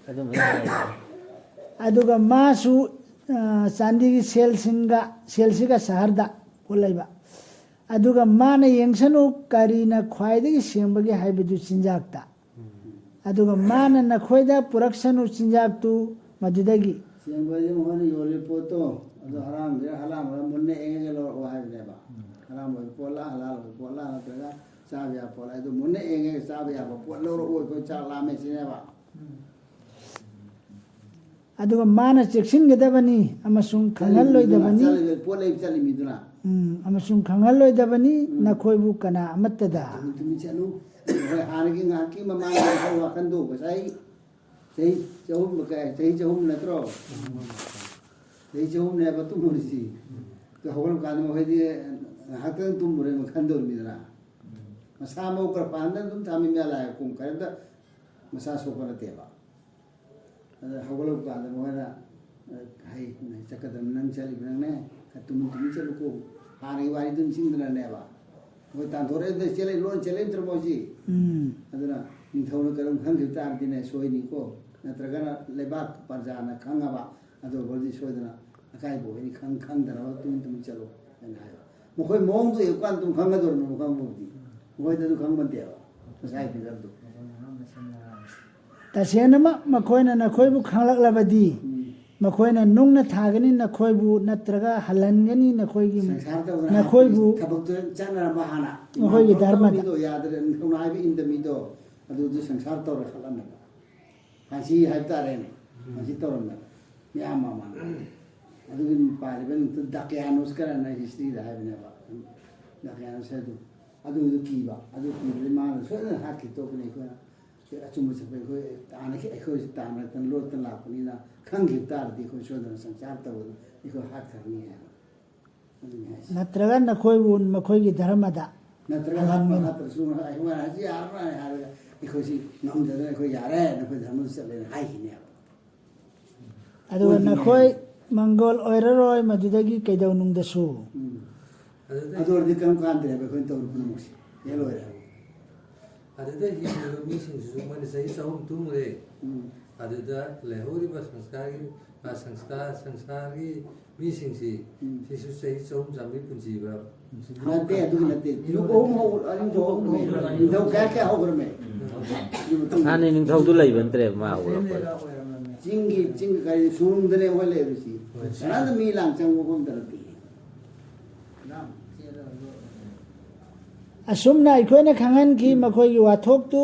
ꯑꯗꯨꯝꯕ ꯌꯥꯏ꯫ ꯑꯗꯨꯒ ꯃꯥꯁꯨ, ꯑ, ꯆꯥꯟꯗꯤꯒꯤ ꯁꯦꯜꯁꯤꯡꯒ, ꯁꯦꯜꯁꯤꯒ ꯁꯍꯔꯗ ꯄꯨꯜꯂꯩꯕ꯫ ꯑꯗꯨꯒ ꯃꯥꯅ ꯌꯦꯡꯁꯅꯨ ꯀꯔꯤꯅ ꯈ꯭ꯋꯥꯏꯗꯒꯤ ꯁꯦꯡꯕꯒꯦ ꯍꯥꯏꯕꯗꯨ ꯆꯤꯟꯖꯥꯛꯇ꯫ ꯑꯗꯨꯒ ꯃꯥꯅ ꯅꯈꯣꯏꯗ ꯄꯨꯔꯛꯁꯅꯨ ꯆꯤꯟꯖꯥꯛꯇꯨ ꯃꯗꯨꯗꯒꯤ꯫ ꯁꯦꯡꯕ ꯍꯥꯏꯁꯦ ꯃꯈꯣꯏꯅ ꯌꯣꯜꯂꯤ ꯄꯣꯠꯇꯣ, ꯑꯗꯣ ꯍꯔꯥꯝꯒꯤꯔ ꯍꯂꯥꯜꯒꯤꯔ ꯃꯨꯟꯅ ꯌꯦꯡꯉꯒ ꯂꯧꯔꯛꯑꯣ ꯍꯥꯏꯕꯅꯦꯕ꯫ ꯍꯔꯥꯝ ꯑꯣꯏꯕ ꯄꯣꯠꯂ, ꯍꯂꯥꯜ ꯑꯣꯏꯕ ꯄꯣꯠꯂ, ꯅꯠꯇ꯭ꯔꯒ ꯆꯥꯕ ꯌꯥꯕ ꯄꯣꯠꯂ, ꯑꯗꯨ ꯃꯨꯟꯅ ꯌꯦꯡꯉꯒ ꯆꯥꯕ ꯌꯥꯕ ꯄꯣꯠ ꯂꯧꯔꯛꯑꯣ, ꯑꯩꯈꯣꯏ ꯆꯥꯛ ꯂꯥꯝꯃꯦ ꯁꯤꯅꯦꯕ꯫ ꯑꯗꯨꯒ ꯃꯥꯅ ꯆꯦꯛꯁꯤꯟꯒꯗꯕꯅꯤ ꯑꯃꯁꯨꯡ ꯈꯪꯍꯜꯂꯣꯏꯗꯕꯅꯤ꯫ ꯆꯠꯂꯤꯕ ꯄꯣꯠ ꯂꯩꯕ ꯆꯠꯂꯤ ꯃꯤꯗꯨꯅ꯫ ꯎꯝ, ꯑꯃꯁꯨꯡ ꯈꯪꯍꯜꯂꯣꯏꯗꯕꯅꯤ ꯅꯈꯣꯏꯕꯨ ꯀꯅꯥ ꯑꯃꯠꯇꯗ꯫ ꯇꯨꯃꯤꯟ ꯇꯨꯃꯤꯟ ꯆꯠꯂꯨ꯫ ꯑꯩꯈꯣꯏ ꯍꯥꯟꯅꯒꯤ ꯉꯥꯏꯍꯥꯛꯀꯤ ꯃꯃꯥꯡꯒꯤ ꯋꯥꯈꯜꯗꯣ ꯉꯁꯥꯏ ꯆꯍꯤ ꯆꯍꯨꯝ ꯀꯌꯥ, ꯆꯍꯤ ꯆꯍꯨꯝ ꯅꯠꯇ꯭ꯔꯣ? ꯆꯍꯤ ꯆꯍꯨꯝꯅꯦꯕ ꯇꯨꯝꯃꯨꯔꯤꯁꯤ꯫ ꯑꯗꯨ ꯍꯧꯒꯠꯂꯛ ꯀꯥꯟꯗ ꯃꯈꯣꯏꯗꯤ ꯉꯥꯏꯍꯥꯛꯇꯪ ꯇꯨꯝꯃꯨꯔꯦꯅ ꯈꯟꯗꯧꯔꯤꯃꯤꯗꯅ꯫ ꯃꯁꯥ ꯃꯎ ꯈꯔ ꯐꯍꯟꯗꯅ ꯑꯗꯨꯝ ꯊꯝꯃꯤ ꯃꯌꯥꯝ ꯂꯥꯛꯑꯦ, ꯄꯨꯡ ꯀꯔꯤꯝꯇ ꯃꯁꯥ ꯁꯣꯛꯄ ꯅꯠꯇꯦꯕ꯫ ꯑꯗ ꯍꯧꯒꯠꯂꯛꯄ ꯀꯥꯟꯗ ꯃꯣꯏꯅ, ꯑ, ꯍꯩ, ꯅꯪ ꯆꯠꯀꯗꯕ, ꯅꯪ ꯆꯠꯂꯤꯕ ꯅꯪꯅꯦ, ꯈꯔ ꯇꯨꯃꯤꯟ ꯇꯨꯃꯤꯟ ꯆꯠꯂꯨꯀꯣ꯫ ꯍꯥꯟꯅꯒꯤ ꯋꯥꯔꯤꯗꯨ ꯅꯤꯡꯁꯤꯡꯗꯅꯅꯦꯕ꯫ ꯃꯣꯏ ꯇꯥꯟꯊꯣꯔꯛꯑꯦ, ꯑꯗꯨ ꯆꯦꯜꯂꯦ, ꯂꯣꯟ ꯆꯦꯜꯂꯦ ꯅꯠꯇ꯭ꯔ ꯃꯣꯏꯁꯤ? ꯎꯝ꯫ ꯑꯗꯨꯅ ꯅꯤꯡꯊꯧꯅ ꯀꯔꯝ ꯈꯪꯈꯤꯕ ꯇꯥꯔꯗꯤꯅꯦ, ꯁꯣꯏꯅꯤꯀꯣ꯫ ꯅꯠꯇ꯭ꯔꯒꯅ ꯂꯩꯕꯥꯛ ꯄ꯭ꯔꯖꯥꯅ ꯈꯪꯉꯕ, ꯑꯗꯨ ꯑꯣꯏꯔꯗꯤ ꯁꯣꯏꯗꯅ ꯑꯀꯥꯏꯕ ꯑꯣꯏꯅꯤ, ꯈꯪ-, ꯈꯪꯗꯅꯕ ꯇꯨꯃꯤꯟ ꯇꯨꯃꯤꯟ ꯆꯠꯂꯣ ꯍꯥꯏꯅ ꯍꯥꯏꯕ꯫ ꯃꯈꯣꯏ ꯃꯑꯣꯡꯗꯣ ꯌꯦꯡꯉꯀꯥꯟꯗ ꯑꯗꯨꯝ ꯈꯪꯒꯗꯧꯔꯤꯕꯅꯤ, ꯈꯪꯕꯕꯨꯗꯤ꯫ ꯃꯈꯣꯏꯗ ꯑꯗꯨ ꯈꯪꯕ ꯅꯠꯇꯦꯕ, ꯉꯁꯥꯏ ꯐꯤꯒꯔꯗꯨ꯫ ꯇꯁꯦꯡꯅꯃꯛ ꯃꯈꯣꯏꯅ ꯅꯈꯣꯏꯕꯨ ꯈꯪꯂꯛꯂꯕꯗꯤ, ꯎꯝ꯫ ꯃꯈꯣꯏꯅ ꯅꯨꯡꯅ ꯊꯥꯒꯅꯤ ꯅꯈꯣꯏꯕꯨ, ꯅꯠꯇ꯭ꯔꯒ ꯍꯜꯍꯟꯒꯅꯤ ꯅꯈꯣꯏꯒꯤ, ꯁꯪꯁꯥꯔ ꯇꯧꯗꯅ ꯅꯈꯣꯏꯕꯨ ꯊꯕꯛꯇꯨ ꯆꯠꯅꯔꯝꯕ ꯍꯥꯟꯅ꯫ ꯃꯈꯣꯏꯒꯤ ꯅꯤꯡꯊꯧ ꯙꯔꯃꯗ꯫ ꯃꯤꯗꯣ ꯌꯥꯗ꯭ꯔꯦ, ꯅꯤꯡꯊꯧꯅ ꯍꯥꯏꯕ ꯏꯟꯗ ꯃꯤꯗꯣ, ꯑꯗꯨꯗꯨ ꯁꯪꯁꯥꯔ ꯇꯧꯔꯦ ꯈꯜꯂꯝꯃꯦꯕ꯫ ꯐꯥꯟꯁꯤ ꯍꯥꯏꯕ ꯇꯥꯔꯦꯅꯦ, ꯐꯥꯟꯁꯤ ꯇꯧꯔꯝꯃꯦꯕ ꯃꯌꯥꯝ ꯃꯃꯥꯡꯗ꯫ ꯑꯗꯨꯒꯤ ꯄꯥꯜꯂꯤꯕ ꯅꯨꯃꯤꯠꯇꯨ ꯗꯥꯀꯤꯌꯥꯅꯨꯁ ꯀꯔꯅ ꯍꯤꯁꯇ꯭ꯔꯤꯗ ꯍꯥꯏꯕꯅꯦꯕ꯫ ꯗꯥꯀꯤꯌꯥꯅꯨꯁ ꯍꯥꯏꯗꯨ, ꯑꯗꯨꯒꯤꯗꯨ ꯀꯤꯕ, ꯑꯗꯨ ꯀꯤꯕꯗꯩ ꯃꯥꯅ ꯁꯣꯏꯗꯅ ꯍꯥꯠꯈꯤ ꯇꯣꯛꯀꯅꯤ꯫ ꯑꯩꯈꯣꯏꯅ ꯑꯆꯨꯝꯕ ꯆꯠꯄ ꯑꯩꯈꯣꯏ ꯇꯥꯟꯅ-, ꯑꯩꯈꯣꯏꯁꯨ ꯇꯥꯟꯅꯔꯛꯇꯅ ꯂꯣꯠꯇꯅ ꯂꯥꯛꯄꯅꯤꯅ, ꯈꯪꯈꯤꯕ ꯇꯥꯔꯗꯤ ꯑꯩꯈꯣꯏ ꯁꯣꯏꯗꯅ ꯁꯪꯁꯥꯔ ꯇꯧꯕꯗ ꯑꯩꯈꯣꯏ ꯍꯥꯠꯈ꯭ꯔꯅꯤ ꯍꯥꯏꯕ꯫ ꯑꯗꯨꯅꯤ ꯍꯥꯏꯁꯦ꯫ ꯅꯠꯇ꯭ꯔꯒ ꯅꯈꯣꯏꯕꯨ ꯃꯈꯣꯏꯒꯤ ꯙꯔꯃꯗ ꯅꯠꯇ꯭ꯔꯒ ꯍꯜꯍꯟꯒꯅꯤ꯫ ꯍꯥꯠꯄ ꯍꯥꯠꯇ꯭ꯔꯁꯨ ꯑꯩꯈꯣꯏꯅ ꯍꯧꯖꯤꯛ ꯌꯥꯔꯔꯣꯏ ꯍꯥꯏꯔꯒ ꯑꯩꯈꯣꯏꯁꯤ ꯉꯝꯗꯗꯅ ꯑꯩꯈꯣꯏ ꯌꯥꯔꯦ, ꯅꯈꯣꯏ ꯙꯔꯃꯗ ꯆꯠꯂꯦꯅ ꯍꯥꯏꯈꯤꯅꯦꯕ꯫ ꯑꯗꯨꯒ ꯑꯣꯏꯗꯤꯅꯦ꯫ ꯅꯈꯣꯏ ꯃꯪꯒꯣꯜ ꯑꯣꯏꯔꯔꯣꯏ ꯃꯗꯨꯗꯒꯤ ꯀꯩꯗꯧꯅꯨꯡꯗꯁꯨ꯫ ꯎꯝ꯫ ꯑꯗꯨꯗ ꯑꯗꯨ ꯑꯣꯏꯔꯗꯤ ꯀꯔꯝ ꯀꯥꯟꯗ꯭ꯔꯦꯕ ꯑꯩꯈꯣꯏꯅ ꯇꯧꯔꯤ ꯄꯨꯝꯅꯃꯛꯁꯦ? ꯐꯦꯜ ꯑꯣꯏꯔꯦ ꯍꯥꯏꯕ꯫ ꯑꯗꯨꯗ ꯍꯤꯡꯂꯤꯕ ꯃꯤꯁꯤꯡꯁꯤꯁꯨ ꯃꯣꯏꯅ ꯆꯍꯤ ꯆꯍꯨꯝ ꯇꯨꯝꯃꯨꯔꯦ꯫ ꯎꯝ꯫ ꯑꯗꯨꯗ ꯂꯩꯍꯧꯔꯤꯕ ꯁꯪꯁꯀꯥꯔꯒꯤ, ꯑ, ꯁꯪꯁꯀꯥꯔ, ꯁꯪꯁꯥꯔꯒꯤ ꯃꯤꯁꯤꯡꯁꯤ ꯎꯝ꯫ ꯁꯤꯁꯨ ꯆꯍꯤ ꯆꯍꯨꯝ ꯆꯥꯝꯃꯔꯤ ꯄꯨꯟꯁꯤꯕ꯭ꯔꯥ? ꯅꯠꯇꯦ, ꯑꯗꯨꯒꯤ ꯅꯠꯇꯦ꯫ ꯌꯨꯒ ꯑꯍꯨꯝ ꯍꯧ-, ꯑꯅꯤꯁꯨ ꯍꯧꯈ꯭ꯔꯃꯦ꯫ ꯅꯤꯡꯊꯧ ꯀꯌꯥ ꯀꯌꯥ ꯍꯧꯈ꯭ꯔꯃꯦ? ꯑꯗꯨꯒꯤ ꯃꯇꯨꯡꯗ ꯍꯥꯟꯅ ꯅꯤꯡꯊꯧꯗꯨ ꯂꯩꯕ ꯅꯠꯇ꯭ꯔꯦꯕ ꯃꯥ ꯍꯧꯔꯛꯄꯗ꯫ ꯆꯤꯡꯒꯤ, ꯆꯤꯡ ꯀꯔꯤ ꯁꯨꯔꯨꯡꯗꯅꯦ ꯑꯩꯈꯣꯏ ꯂꯩꯔꯤꯁꯤ꯫ ꯀꯅꯥꯝꯇ ꯃꯤ ꯂꯥꯡ ꯆꯪꯕ ꯃꯐꯝꯗ ꯅꯠꯇꯦ꯫ ꯑꯁꯨꯝꯅ ꯑꯩꯈꯣꯏꯅ ꯈꯪꯍꯟꯈꯤ ꯃꯈꯣꯏꯒꯤ ꯋꯥꯊꯣꯛꯇꯨ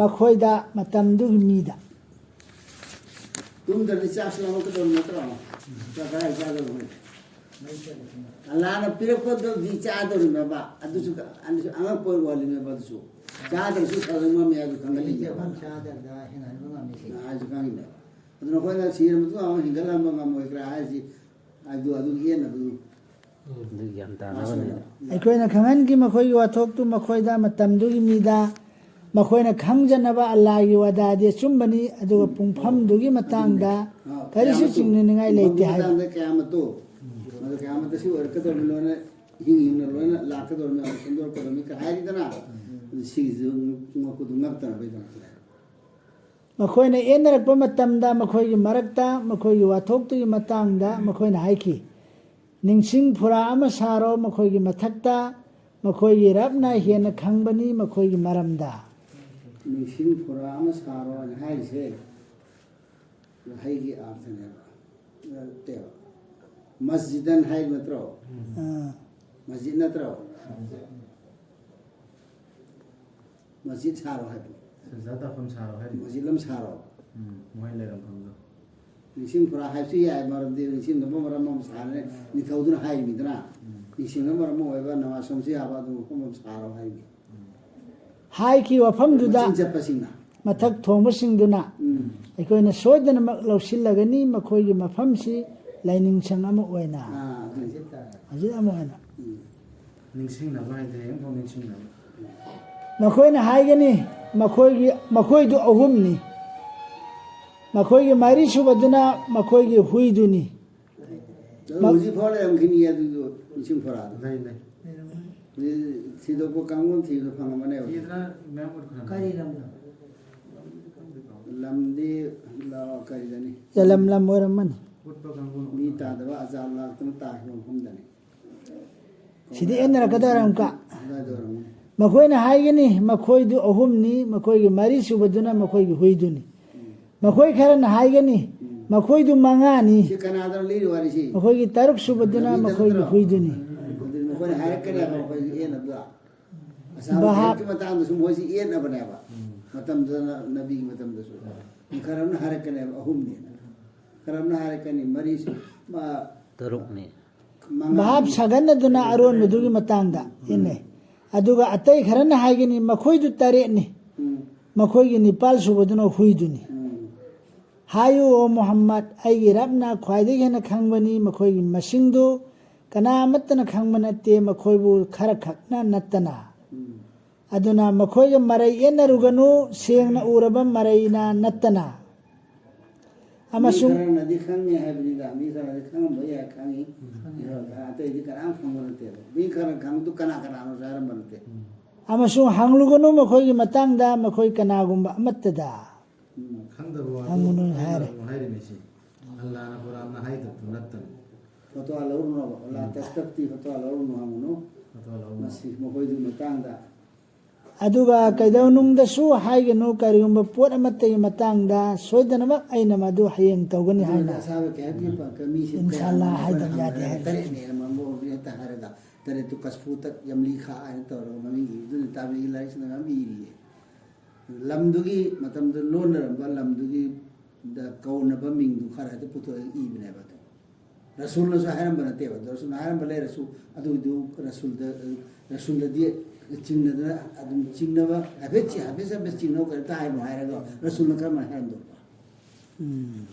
ꯃꯈꯣꯏꯗ, ꯃꯇꯝꯗꯨꯒꯤ ꯃꯤꯗ꯫ ꯇꯨꯝꯗ꯭ꯔꯗꯤ ꯆꯥꯛꯁꯨ ꯂꯥꯝꯃꯛꯀꯗꯧꯔꯤ ꯅꯠꯇ꯭ꯔꯣ? ꯆꯥꯛ ꯀꯗꯥꯏ ꯆꯥꯗꯧꯔꯤꯅꯣ? ꯑꯜꯂꯥꯅ ꯄꯤꯔꯛꯄꯗꯨꯗꯤ ꯆꯥꯗꯧꯔꯤꯃꯦꯕ꯫ ꯑꯗꯨꯁꯨ, ꯑꯗꯨꯁꯨ ꯑꯉꯛꯄ ꯑꯣꯏ ꯋꯥꯠꯂꯤꯃꯦꯕ꯫ ꯑꯗꯨꯁꯨ ꯆꯥꯗ꯭ꯔꯁꯨ ꯐꯗꯧ ꯉꯝꯃꯦ ꯍꯥꯏꯕꯗꯨ ꯈꯪꯍꯜꯂꯤꯅꯦꯕ꯫ ꯆꯥꯗꯕꯗ ꯍꯦꯟꯍꯟꯕ ꯉꯝꯃꯤꯁꯦ꯫ ꯑꯥ, ꯑꯩꯁꯨ ꯈꯪꯉꯤꯅꯦ꯫ ꯑꯗꯨꯅ ꯑꯩꯈꯣꯏꯅ ꯁꯤꯔ ꯃꯇꯨꯡꯗ ꯑꯃꯨꯛ ꯍꯤꯡꯒꯠꯍꯟꯕ ꯉꯝꯃꯣꯏꯗ꯭ꯔꯥ ꯍꯥꯏꯁꯤ, ꯑꯗꯨ, ꯑꯗꯨ ꯌꯦꯠꯅꯕꯗꯨ꯫ ꯑꯗꯨ ꯒ꯭ꯌꯥꯟ ꯇꯥꯅꯕꯅꯤꯅ꯫ ꯑꯩꯈꯣꯏꯅ ꯈꯪꯍꯟꯈꯤ ꯃꯈꯣꯏꯒꯤ ꯋꯥꯊꯣꯛꯇꯨ ꯃꯈꯣꯏꯗ, ꯃꯇꯝꯗꯨꯒꯤ ꯃꯤꯗ꯫ ꯃꯈꯣꯏꯅ ꯈꯪꯖꯅꯕ ꯑꯜꯂꯥꯍꯒꯤ ꯋꯥꯗꯥꯗꯤ ꯑꯆꯨꯝꯕꯅꯤ, ꯑꯗꯨꯒ ꯄꯨꯡꯐꯝꯗꯨꯒꯤ ꯃꯇꯥꯡꯗ ꯑꯥ, ꯀꯔꯤꯁꯨ ꯀꯌꯥꯃꯠꯇꯨ, ꯆꯤꯡꯅꯅꯤꯡꯉꯥꯏ ꯂꯩꯇꯦ ꯄꯨꯡꯐꯝꯒꯤ ꯍꯥꯏ꯫ ꯃꯇꯥꯡꯗ ꯀꯌꯥꯃꯠꯇꯨ, ꯑꯗꯨ ꯀꯌꯥꯃꯠꯇ ꯁꯤ ꯑꯣꯏꯔꯛꯀꯗꯧꯔꯤꯕꯅꯤ, ꯂꯣꯏꯅ ꯍꯤꯡ ꯍꯤꯡꯅ ꯂꯣꯏꯅ ꯂꯥꯛꯀꯗꯧꯔꯤꯕꯅꯤ, ꯑꯃꯨꯛ ꯁꯦꯝꯗꯣꯔꯛꯀꯗꯧꯔꯤꯕꯅꯤ ꯀ ꯍꯥꯏꯔꯤꯗꯅ, ꯑꯗꯨ ꯁꯤꯒꯤꯁꯨ ꯉꯛꯄꯗꯨ ꯉꯛꯇꯅꯕꯩꯗꯃꯛꯇ꯫ ꯃꯈꯣꯏꯅ ꯑꯦꯟꯅꯔꯛꯄ ꯃꯇꯝꯗ ꯃꯈꯣꯏꯒꯤ ꯃꯔꯛꯇ ꯃꯈꯣꯏꯒꯤ ꯋꯥꯊꯣꯛꯇꯨꯒꯤ ꯃꯇꯥꯡꯗ ꯃꯈꯣꯏꯅ ꯍꯥꯏꯈꯤ, "ꯅꯤꯡꯁꯤꯡ ꯐꯨꯔꯥ ꯑꯃ ꯁꯥꯔꯣ ꯃꯈꯣꯏꯒꯤ ꯃꯊꯛꯇ, ꯃꯈꯣꯏꯒꯤ ꯔꯕꯅ ꯍꯦꯟꯅ ꯈꯪꯕꯅꯤ ꯃꯈꯣꯏꯒꯤ ꯃꯔꯝꯗ"꯫ ꯅꯤꯡꯁꯤꯡ ꯐꯨꯔꯥ ꯑꯃ ꯁꯥꯔꯣ ꯍꯥꯏꯅ ꯍꯥꯏꯔꯤꯁꯦ ꯋꯥꯍꯩꯒꯤ ꯑꯥꯔꯊꯅꯦꯕ꯫ ꯅꯠꯇꯦꯕ꯫ ꯃꯁꯖꯤꯗꯟ ꯍꯥꯏꯕ ꯅꯠꯇ꯭ꯔꯣ? ꯑꯥ꯫ ꯃꯁꯖꯤꯗ ꯅꯠꯇ꯭ꯔꯣ? ꯃꯁꯖꯤꯗ ꯁꯥꯔꯣ ꯍꯥꯏꯕꯅꯤ꯫ ꯁꯦꯟꯖꯥ ꯇꯥꯐꯝ ꯁꯥꯔꯣ ꯍꯥꯏꯔꯤꯕ꯫ ꯃꯁꯖꯤꯗ ꯑꯃ ꯁꯥꯔꯣ꯫ ꯎꯝ, ꯃꯣꯏ ꯂꯩꯔꯝꯐꯝꯗꯣ꯫ ꯅꯤꯡꯁꯤꯡ ꯐꯨꯔꯥ ꯍꯥꯏꯕꯁꯨ ꯌꯥꯏ, ꯃꯔꯝꯗꯤ ꯅꯤꯡꯁꯤꯡꯅꯕ ꯃꯔꯝ ꯑꯃ ꯁꯥꯔꯦ, ꯅꯤꯡꯊꯧꯗꯨꯅ ꯍꯥꯏꯔꯤꯃꯤꯗꯅ꯫ ꯎꯝ꯫ ꯅꯤꯡꯁꯤꯡꯅꯕ ꯃꯔꯝ ꯑꯃ ꯑꯣꯏꯕ ꯅꯃꯥꯖ ꯁꯣꯟꯕꯁꯨ ꯌꯥꯕ ꯑꯗꯨ ꯃꯐꯝ ꯑꯃ ꯁꯥꯔꯣ ꯍꯥꯏꯔꯤꯃꯤ꯫ ꯍꯥꯏꯈꯤꯕ ꯋꯥꯐꯝꯗꯨꯗ ꯃꯆꯤꯟ ꯆꯠꯄꯁꯤꯡꯅ꯫ ꯃꯊꯛ ꯊꯣꯡꯕꯁꯤꯡꯗꯨꯅ ꯎꯝ꯫ ꯑꯩꯈꯣꯏꯅ ꯁꯣꯏꯗꯅꯃꯛ ꯂꯧꯁꯤꯜꯂꯒꯅꯤ ꯃꯈꯣꯏꯒꯤ ꯃꯐꯝꯁꯤ ꯂꯥꯏꯅꯤꯡꯁꯪ ꯑꯃ ꯑꯣꯏꯅ꯫ ꯑꯥ, ꯑꯗꯨꯅꯤ꯫ ꯃꯁꯖꯤꯗ ꯑꯃ ꯑꯣꯏꯅ꯫ ꯎꯝ꯫ ꯅꯤꯡꯁꯤꯡꯅꯕ ꯍꯥꯏꯗꯤ ꯍꯌꯦꯡꯐꯥꯎ ꯅꯤꯡꯁꯤꯡꯅꯕ꯫ ꯃꯈꯣꯏꯅ ꯍꯥꯏꯒꯅꯤ, ꯃꯈꯣꯏꯒꯤ, ꯃꯈꯣꯏꯗꯨ ꯑꯍꯨꯝꯅꯤ꯫ ꯃꯈꯣꯏꯒꯤ ꯃꯔꯤꯁꯨꯕꯗꯨꯅ ꯃꯈꯣꯏꯒꯤ ꯍꯨꯏꯗꯨꯅꯤ꯫ ꯑꯗꯨ ꯃ- ꯍꯧꯖꯤꯛ ꯐꯥꯎ ꯂꯩꯔꯝꯈꯤꯅꯤ ꯑꯗꯨꯗꯣ, ꯅꯤꯡꯁꯤꯡ ꯐꯣꯔꯥꯗꯣ꯫ ꯂꯩ, ꯂꯩ꯫ ꯍꯧꯖꯤꯛ ꯊꯤꯗꯣꯛꯄ ꯀꯥꯡꯕꯨ ꯊꯤꯕꯗ ꯐꯪꯉꯝꯃꯅꯦꯕ꯫ ꯊꯤꯗꯅ ꯃꯌꯥꯝ ꯎꯠꯈ꯭ꯔꯅꯤ꯫ ꯀꯔꯤ ꯂꯝꯅꯣ? ꯂꯝꯗꯤ ꯂ-, ꯀꯔꯤꯗꯅꯤ? ꯌꯥꯂꯝ ꯂꯝ ꯑꯣꯏꯔꯝꯃꯅꯤ꯫ ꯎꯠꯄ ꯀꯥꯡꯕꯨꯅ ꯃꯤ ꯎꯠꯈ꯭ꯔꯅꯤ꯫ ꯇꯥꯗꯕ ꯑꯖꯥꯕ ꯂꯥꯛꯇꯅ ꯇꯥꯈꯤꯕ ꯃꯐꯝꯗꯅꯤ꯫ ꯁꯤꯗꯤ ꯑꯦꯟꯅꯔꯛꯀꯗꯧꯔꯦ ꯑꯃꯨꯛꯀ꯫ ꯑꯗꯨꯋꯥꯏꯗ ꯑꯣꯏꯔꯝꯒꯅꯤ꯫ ꯃꯈꯣꯏꯅ ꯍꯥꯏꯒꯅꯤ, "ꯃꯈꯣꯏꯗꯨ ꯑꯍꯨꯝꯅꯤ, ꯃꯈꯣꯏꯒꯤ ꯃꯔꯤꯁꯨꯕꯗꯨꯅ ꯃꯈꯣꯏꯒꯤ ꯍꯨꯏꯗꯨꯅꯤ"꯫ ꯎꯝ꯫ ꯃꯈꯣꯏ ꯈꯔꯅ ꯍꯥꯏꯒꯅꯤ, ꯎꯝ꯫ "ꯃꯈꯣꯏꯗꯨ ꯃꯉꯥꯅꯤ, ꯁꯤ ꯀꯅꯥꯗꯅꯣ ꯂꯤꯔꯤ ꯋꯥꯔꯤꯁꯤ? ꯃꯈꯣꯏꯒꯤ ꯇꯔꯨꯛ ꯁꯨꯕꯗꯨꯅ ꯅꯕꯤꯗ ꯃꯈꯣꯏꯒꯤ ꯅꯠꯇ꯭ꯔꯣ? ꯍꯨꯏꯗꯨꯅꯤ"꯫ ꯑꯗꯨꯗꯤ ꯃꯈꯣꯏꯅ ꯍꯥꯏꯔꯛꯀꯅꯦꯕ, ꯃꯈꯣꯏꯒꯤ ꯑꯦꯟꯅꯕꯗꯣ꯫ ꯑꯁꯥꯕ ꯚꯥꯍꯥꯕ ꯐꯦꯔꯦꯠꯀꯤ ꯃꯇꯥꯡꯗꯁꯨ ꯃꯣꯏꯁꯤ ꯑꯦꯟꯅꯕꯅꯦꯕ꯫ ꯎꯝ꯫ ꯃꯇꯝꯗꯨꯗ, ꯅꯕꯤꯒꯤ ꯃꯇꯝꯗꯁꯨ꯫ ꯈꯔ ꯑꯃꯅ ꯍꯥꯏꯔꯛꯀꯅꯦꯕ ꯑꯍꯨꯝꯅꯦꯅ, ꯈꯔ ꯑꯃꯅ ꯍꯥꯏꯔꯛꯀꯅꯤ ꯃꯔꯤ, ꯃ-, ꯇꯔꯨꯛꯅꯤ꯫ ꯃꯉꯥꯅꯤ꯫ ꯚꯥꯞ ꯁꯥꯒꯠꯅꯗꯨꯅ ꯑꯔꯣꯟꯕꯗꯨꯒꯤ ꯃꯇꯥꯡꯗ ꯏꯟꯅꯩ꯫ ꯑꯗꯨꯒ ꯑꯇꯩ ꯈꯔꯅ ꯍꯥꯏꯒꯅꯤ ꯃꯈꯣꯏꯗꯨ ꯇꯔꯦꯠꯅꯤ, ꯎꯝ, ꯃꯈꯣꯏꯒꯤ ꯅꯤꯄꯥꯜ ꯁꯨꯕꯗꯨꯅ ꯍꯨꯏꯗꯨꯅꯤ꯫ ꯎꯝ, ꯍꯥꯏꯌꯨ, ꯑꯣ ꯃꯨꯍꯝꯃꯗ, ꯑꯩꯒꯤ ꯔꯕꯅ ꯈ꯭ꯋꯥꯏꯗꯒꯤ ꯍꯦꯟꯅ ꯈꯪꯕꯅꯤ, ꯃꯈꯣꯏꯒꯤ ꯃꯁꯤꯡꯗꯨ ꯀꯅꯥ ꯑꯃꯠꯇꯅ ꯈꯪꯕ ꯅꯠꯇꯦ, ꯃꯈꯣꯏꯕꯨ ꯈꯔ ꯈꯛꯅ ꯅꯠꯇꯅ꯫ ꯎꯝ꯫ ꯑꯗꯨꯅ ꯃꯈꯣꯏꯒ ꯃꯔꯩ ꯌꯦꯠꯅꯔꯨꯒꯅꯨ, ꯁꯦꯡꯅ ꯎꯔꯕ ꯃꯔꯩꯅ ꯅꯠꯇꯅ꯫ ꯃꯤ ꯑꯃꯁꯨꯡ ꯈꯔꯅꯗꯤ ꯈꯪꯉꯦ ꯍꯥꯏꯕꯅꯤꯗ, ꯃꯤ ꯈꯔꯅꯗꯤ ꯈꯪꯉꯝꯕ ꯌꯥꯏ, ꯈꯪꯉꯤ꯫ ꯑꯇꯩꯗꯤ ꯀꯅꯥꯝ ꯈꯪꯕ ꯅꯠꯇꯦꯕ꯫ ꯃꯤ ꯈꯔ ꯈꯪꯕꯗꯨ ꯀꯅꯥ ꯀꯅꯥꯅꯣꯁꯨ ꯍꯥꯏꯔꯝꯕ ꯅꯠꯇꯦ꯫ ꯑꯃꯁꯨꯡ ꯍꯪꯂꯨꯒꯅꯨ ꯃꯈꯣꯏꯒꯤ ꯃꯇꯥꯡꯗ ꯃꯈꯣꯏ ꯀꯅꯥꯒꯨꯝꯕ ꯑꯃꯠꯇꯗ꯫ ꯎꯝ꯫ ꯈꯪꯗꯕ ꯋꯥꯗꯨ ꯍꯪꯒꯅꯨ ꯍꯥꯏꯔꯦ꯫ ꯈꯪꯒꯅꯨ ꯍꯥꯏꯔꯤꯅꯤ ꯁꯤ꯫ ꯑꯜꯂꯥꯅ ꯀꯨꯔꯥꯟꯅ ꯍꯥꯏꯗꯕꯗꯨ ꯅꯠꯇꯅ꯫ ꯐꯇꯋꯥ ꯂꯧꯔꯨꯅꯣꯕ, ꯑꯜꯂꯥ ꯇꯁꯇꯛꯇꯤ ꯐꯇꯋꯥ ꯂꯧꯔꯨꯅꯣ ꯍꯪꯉꯨꯅꯨ꯫ ꯐꯇꯋꯥ ꯂꯧꯔꯨꯅꯣ꯫ ꯃꯁꯤ ꯃꯈꯣꯏꯗꯨꯒꯤ ꯃꯇꯥꯡꯗ꯫ ꯑꯗꯨꯒ ꯀꯩꯗꯧꯅꯨꯡꯗꯁꯨ ꯍꯥꯏꯒꯅꯨ, ꯀꯔꯤꯒꯨꯝꯕ ꯄꯣꯠ ꯑꯃꯠꯇꯒꯤ ꯃꯇꯥꯡꯗ ꯁꯣꯏꯗꯅꯃꯛ ꯑꯩꯅ ꯃꯗꯨ ꯍꯌꯦꯡ ꯇꯧꯒꯅꯤ ꯍꯥꯏꯅ꯫ ꯑꯁꯥꯕ ꯀꯩꯍꯥꯛꯀꯤ ꯄ-, ꯀ-, ꯃꯤꯁꯦ ꯏꯟꯁꯥ ꯑꯜꯂꯥ ꯀꯌꯥꯅꯣ ꯍꯥꯏꯗꯕ ꯑꯩꯈꯣꯏꯅ ꯌꯥꯗꯦ ꯍꯪꯕꯗ ꯍꯥꯏꯔꯤ꯫ ꯇꯔꯦꯠꯅꯦꯅ ꯃꯔꯝ ꯑꯣꯏꯔꯒ ꯍꯦꯛꯇ ꯍꯥꯏꯔꯒ ꯇꯔꯦꯠꯇꯨ ꯀꯁꯐꯨ ꯇꯛ ꯌꯝꯂꯤ ꯈꯥ ꯍꯥꯏꯅ ꯇꯧꯔꯒ ꯃꯃꯤꯡ ꯏꯗꯨꯅ ꯇꯥꯕꯤꯒꯤ ꯂꯥꯏꯔꯤꯛꯁꯤꯅ ꯃꯌꯥꯝ ꯏꯔꯤꯌꯦ꯫ ꯂꯝꯗꯨꯒꯤ ꯃꯇꯝꯗ ꯂꯣꯟꯅꯔꯝꯕ ꯂꯝꯗꯨꯒꯤ ꯗ ꯀꯧꯅꯕ ꯃꯤꯡꯗꯨ ꯈꯔ ꯍꯦꯛꯇ ꯄꯨꯊꯣꯛꯑꯒ ꯏꯕꯅꯦꯕ ꯑꯗꯨ꯫ ꯔꯁꯨꯜꯅꯁꯨ ꯍꯥꯏꯔꯝꯕ ꯅꯠꯇꯦꯕ꯫ ꯑꯗꯣ ꯔꯁꯨꯜꯅ ꯍꯥꯏꯔꯝꯕ ꯂꯩꯔꯁꯨ ꯑꯗꯨꯒꯤꯗꯨ ꯔꯁꯨꯜꯗ, ꯔꯁꯨꯜꯗꯗꯤ ꯆꯤꯡꯅꯗꯅ ꯑꯗꯨꯝ ꯆꯤꯡꯅꯕ ꯍꯥꯏꯐꯦꯠ ꯆꯤ-, ꯍꯥꯏꯐꯦꯠ ꯍꯥꯏꯐꯦꯠ ꯆꯤꯡꯅꯕ ꯀꯔꯤꯝꯇ ꯍꯥꯏꯅꯣ ꯍꯥꯏꯔꯒ ꯔꯁꯨꯜꯅ ꯀꯔꯝꯍꯥꯏꯅ ꯍꯥꯏꯔꯝꯗꯧꯕ? ꯎꯝ꯫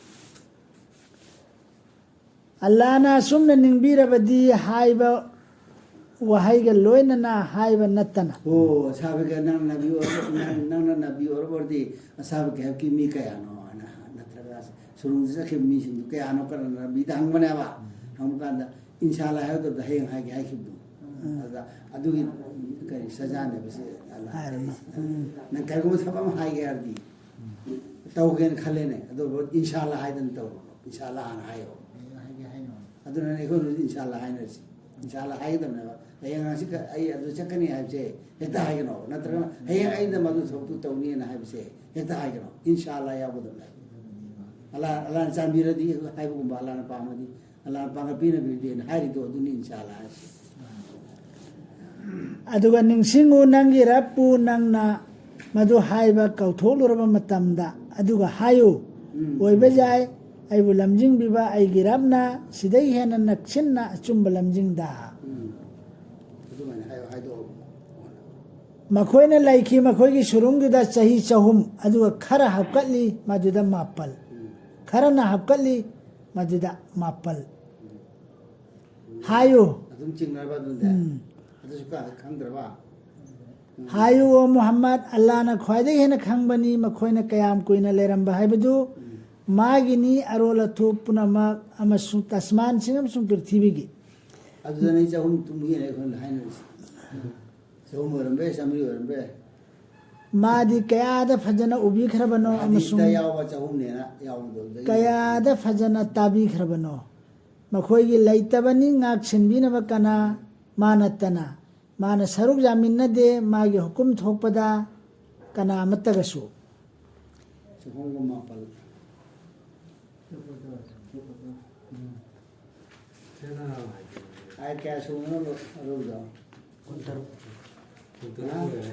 ꯑꯜꯂꯥꯅ ꯑꯁꯨꯝꯅ ꯅꯤꯡꯕꯤꯔꯕꯗꯤ ꯍꯥꯏꯕ ꯋꯥꯍꯩꯒ ꯂꯣꯏꯅꯅ ꯍꯥꯏꯕ ꯅꯠꯇꯅ꯫ ꯑꯣ, ꯑꯁꯥꯕꯒ ꯅꯪ ꯅꯕꯤ ꯑꯣꯏꯔ-, ꯅꯪ, ꯅꯪꯅ ꯅꯕꯤ ꯑꯣꯏꯔꯕ ꯑꯣꯏꯔꯗꯤ ꯑꯁꯥꯕ ꯀꯩꯍꯥꯛꯀꯤ ꯃꯤ ꯀꯌꯥꯅꯣ ꯍꯥꯏꯅ ꯅꯠꯇ꯭ꯔꯒ ꯁꯨꯔꯨꯡꯗ ꯆꯠꯈꯤꯕ ꯃꯤꯁꯤꯡꯗꯨ ꯀꯌꯥꯅꯣ ꯀꯔꯝꯅ ꯅꯕꯤꯗ ꯍꯪꯕꯅꯦꯕ꯫ ꯍꯪꯕ ꯀꯥꯟꯗ ꯏꯟꯁꯥ ꯑꯜꯂꯥ ꯍꯥꯏꯒꯗꯕꯗ ꯍꯌꯦꯡ ꯍꯥꯏꯒꯦ ꯍꯥꯏꯈꯤꯕꯗꯣ꯫ ꯑꯗ ꯑꯗꯨꯒꯤ ꯀꯔꯤ ꯁꯖꯥꯅꯦꯕ ꯁꯤ ꯑꯜꯂꯥ ꯍꯥꯏꯔꯝꯃꯣ꯫ ꯍꯥꯏꯔꯤꯁꯦ꯫ ꯅꯪ ꯀꯔꯤꯒꯨꯝꯕ ꯊꯕꯛ ꯑꯃ ꯍꯥꯏꯒꯦ ꯍꯥꯏꯔꯗꯤ ꯇꯧꯒꯦꯅ ꯈꯜꯂꯦꯅꯦ꯫ ꯑꯗꯨꯕꯨ ꯏꯟꯁꯥ ꯑꯜꯂꯥ ꯍꯥꯏꯗꯅ ꯇꯧꯔꯣ꯫ ꯏꯟꯁꯥ ꯑꯜꯂꯥ ꯍꯥꯟꯅ ꯍꯥꯏꯌꯣ꯫ ꯍꯥꯏꯒꯦ ꯍꯥꯏꯅꯣ꯫ ꯑꯗꯨꯅꯅꯦ ꯑꯩꯈꯣꯏꯅ ꯍꯧꯖꯤꯛ ꯏꯟꯁꯥ ꯑꯜꯂꯥ ꯍꯥꯏꯅꯔꯤꯁꯦ꯫ ꯏꯟꯁꯥ ꯑꯜꯂꯥ ꯍꯥꯏꯒꯗꯕꯅꯦꯕ꯫ ꯍꯌꯦꯡ ꯍꯪꯆꯤꯠ ꯑꯩ ꯑꯗꯨ ꯆꯠꯀꯅꯤ ꯍꯥꯏꯕꯁꯦ ꯍꯦꯛꯇ ꯍꯥꯏꯒꯅꯣ꯫ ꯅꯠꯇ꯭ꯔꯒꯅ ꯍꯌꯦꯡ ꯑꯩꯅ ꯃꯗꯨ ꯊꯕꯛꯇꯨ ꯇꯧꯅꯤꯅ ꯍꯥꯏꯕꯁꯦ ꯍꯦꯛꯇ ꯍꯥꯏꯒꯅꯣ꯫ ꯏꯟꯁꯥ ꯑꯜꯂꯥ ꯌꯥꯎꯒꯗꯕꯅꯦ꯫ ꯑꯜꯂꯥ, ꯑꯜꯂꯥꯅ ꯆꯥꯟꯕꯤꯔꯗꯤ ꯍꯥꯏꯕꯒꯨꯝꯕ, ꯑꯜꯂꯥꯅ ꯄꯥꯝꯃꯗꯤ, ꯑꯜꯂꯥꯅ ꯄꯥꯡꯒꯜ ꯄꯤꯅꯕꯤꯔꯗꯤꯅ ꯍꯥꯏꯔꯤꯗꯣ ꯑꯗꯨꯅꯤ ꯏꯟꯁꯥ ꯑꯜꯂꯥ ꯍꯥꯏꯁꯦ꯫ ꯑꯗꯨꯒ ꯅꯤꯡꯁꯤꯡꯉꯨ, ꯅꯪꯒꯤ ꯔꯕꯄꯨ ꯅꯪꯅ ꯃꯗꯨ ꯍꯥꯏꯕ ꯀꯥꯎꯊꯣꯛꯂꯨꯔꯕ ꯃꯇꯝꯗ, ꯑꯗꯨꯒ ꯍꯥꯏꯌꯨ, ꯎꯝ꯫ ꯑꯣꯏꯕ ꯌꯥꯏ, ꯑꯩꯕꯨ ꯂꯝꯖꯤꯡꯕꯤꯕ ꯑꯩꯒꯤ ꯔꯕꯅ ꯁꯤꯗꯩ ꯍꯦꯟꯅ ꯅꯛꯁꯤꯟꯅ ꯑꯆꯨꯝꯕ ꯂꯝꯖꯤꯡꯗ꯫ ꯎꯝ꯫ ꯑꯗꯨꯃꯥꯏꯅ ꯍꯥꯏꯌꯣ, ꯍꯥꯏꯗꯣꯛꯑꯣ꯫ ꯃꯈꯣꯏꯅ ꯂꯩꯈꯤ ꯃꯈꯣꯏꯒꯤ ꯁꯨꯔꯨꯡꯗꯨꯗ ꯆꯍꯤ ꯆꯍꯨꯝ, ꯑꯗꯨꯒ ꯈꯔ ꯍꯥꯞꯀꯠꯂꯤ ꯃꯗꯨꯗ ꯃꯥꯄꯜ, ꯎꯝ꯫ ꯈꯔꯅ ꯍꯥꯞꯀꯠꯂꯤ ꯃꯗꯨꯗ ꯃꯥꯄꯜ꯫ ꯎꯝ꯫ ꯍꯥꯏꯌꯨ꯫ ꯑꯗꯨꯝ ꯆꯤꯡꯅꯔꯕ ꯑꯗꯨꯗꯤ? ꯎꯝ꯫ ꯑꯗꯨꯁꯨ ꯀ-, ꯈꯪꯗ꯭ꯔꯕ? ꯎꯝ꯫ ꯍꯥꯏꯌꯨ, ꯑꯣ ꯃꯨꯍꯝꯃꯗ, ꯑꯜꯂꯥꯅ ꯈ꯭ꯋꯥꯏꯗꯒꯤ ꯍꯦꯟꯅ ꯈꯪꯕꯅꯤ ꯃꯈꯣꯏꯅ ꯀꯌꯥꯝ ꯀꯨꯏꯅ ꯂꯩꯔꯝꯕ ꯍꯥꯏꯕꯗꯨ꯫ ꯎꯝ꯫ ꯃꯥꯒꯤꯅꯤ ꯑꯔꯣꯜ ꯑꯊꯨꯞ ꯄꯨꯝꯅꯃꯛ ꯑꯃꯁꯨꯡ ꯑꯁꯃꯥꯟꯁꯤꯡ ꯑꯃꯁꯨꯡ ꯄ꯭ꯔꯤꯊꯤꯕꯤꯒꯤ꯫ ꯑꯗꯨꯗ ꯅꯪ ꯆꯍꯨꯝ ꯇꯨꯝꯒꯦꯅ ꯑꯩꯈꯣꯏꯅ ꯍꯥꯏꯅꯔꯤꯁꯦ꯫ ꯆꯍꯨꯝ ꯑꯣꯏꯔꯝꯕ ꯌꯥꯏ, ꯆꯥꯃꯔꯤ ꯑꯣꯏꯔꯝꯕ ꯌꯥꯏ꯫ ꯃꯥꯗꯤ ꯀꯌꯥꯗ ꯐꯖꯅ ꯎꯕꯤꯈ꯭ꯔꯕꯅꯣ ꯑꯃꯁꯨꯡ ꯍꯗꯤꯁꯇ ꯌꯥꯎꯕ ꯆꯍꯨꯝꯅꯦꯅ ꯌꯥꯎꯕꯗꯣ, ꯑꯗꯨꯗꯒꯤ ꯀꯌꯥꯗ ꯐꯖꯅ ꯇꯥꯕꯤꯈ꯭ꯔꯕꯅꯣ? ꯃꯈꯣꯏꯒꯤ ꯂꯩꯇꯕꯅꯤ ꯉꯥꯛ ꯁꯦꯟꯕꯤꯅꯕ ꯀꯅꯥ? ꯃꯥ ꯅꯠꯇꯅ꯫ ꯃꯥꯅ ꯁꯔꯨꯛ ꯌꯥꯃꯤꯟꯅꯗꯦ, ꯃꯥꯒꯤ ꯍꯨꯀꯨꯝ ꯊꯣꯛꯄꯗ ꯀꯅꯥ ꯑꯃꯠꯇꯒꯁꯨ꯫ ꯆꯍꯨꯝꯒ ꯃꯥꯄꯜ꯫ ꯑꯥꯏ ꯀꯌꯥ ꯁꯨꯕꯅꯣ ꯑꯔꯣꯏꯕꯗꯣ? ꯀꯨꯟꯇꯔꯨꯛ꯫ ꯀꯨꯟꯇꯔꯨꯛ ꯂꯣꯏꯔꯦ꯫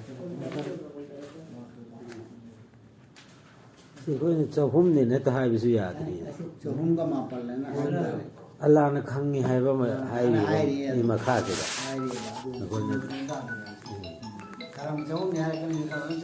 ꯑꯩꯈꯣꯏꯅ ꯆꯍꯨꯝꯅꯦꯅ ꯍꯦꯛꯇ ꯍꯥꯏꯕꯁꯨ ꯌꯥꯗ꯭ꯔꯤ꯫ ꯆꯍꯨꯝꯒ ꯃꯥꯄꯜ ꯍꯥꯏꯅ ꯍꯥꯏꯕ ꯇꯥꯔꯦ꯫ ꯑꯜꯂꯥꯅ ꯈꯪꯉꯤ ꯍꯥꯏꯕ ꯑꯃ ꯑ, ꯍꯥꯏꯔꯤ, ꯍꯥꯏꯔꯤ, ꯃꯤ ꯃꯈꯥꯁꯤꯗ꯫ ꯍꯥꯏꯔꯤꯕ ꯑꯗꯨ ꯑꯩꯈꯣꯏꯅ ꯀꯔꯝ ꯆꯍꯨꯝꯅꯤ ꯍꯥꯏꯔꯛꯀꯅꯤ?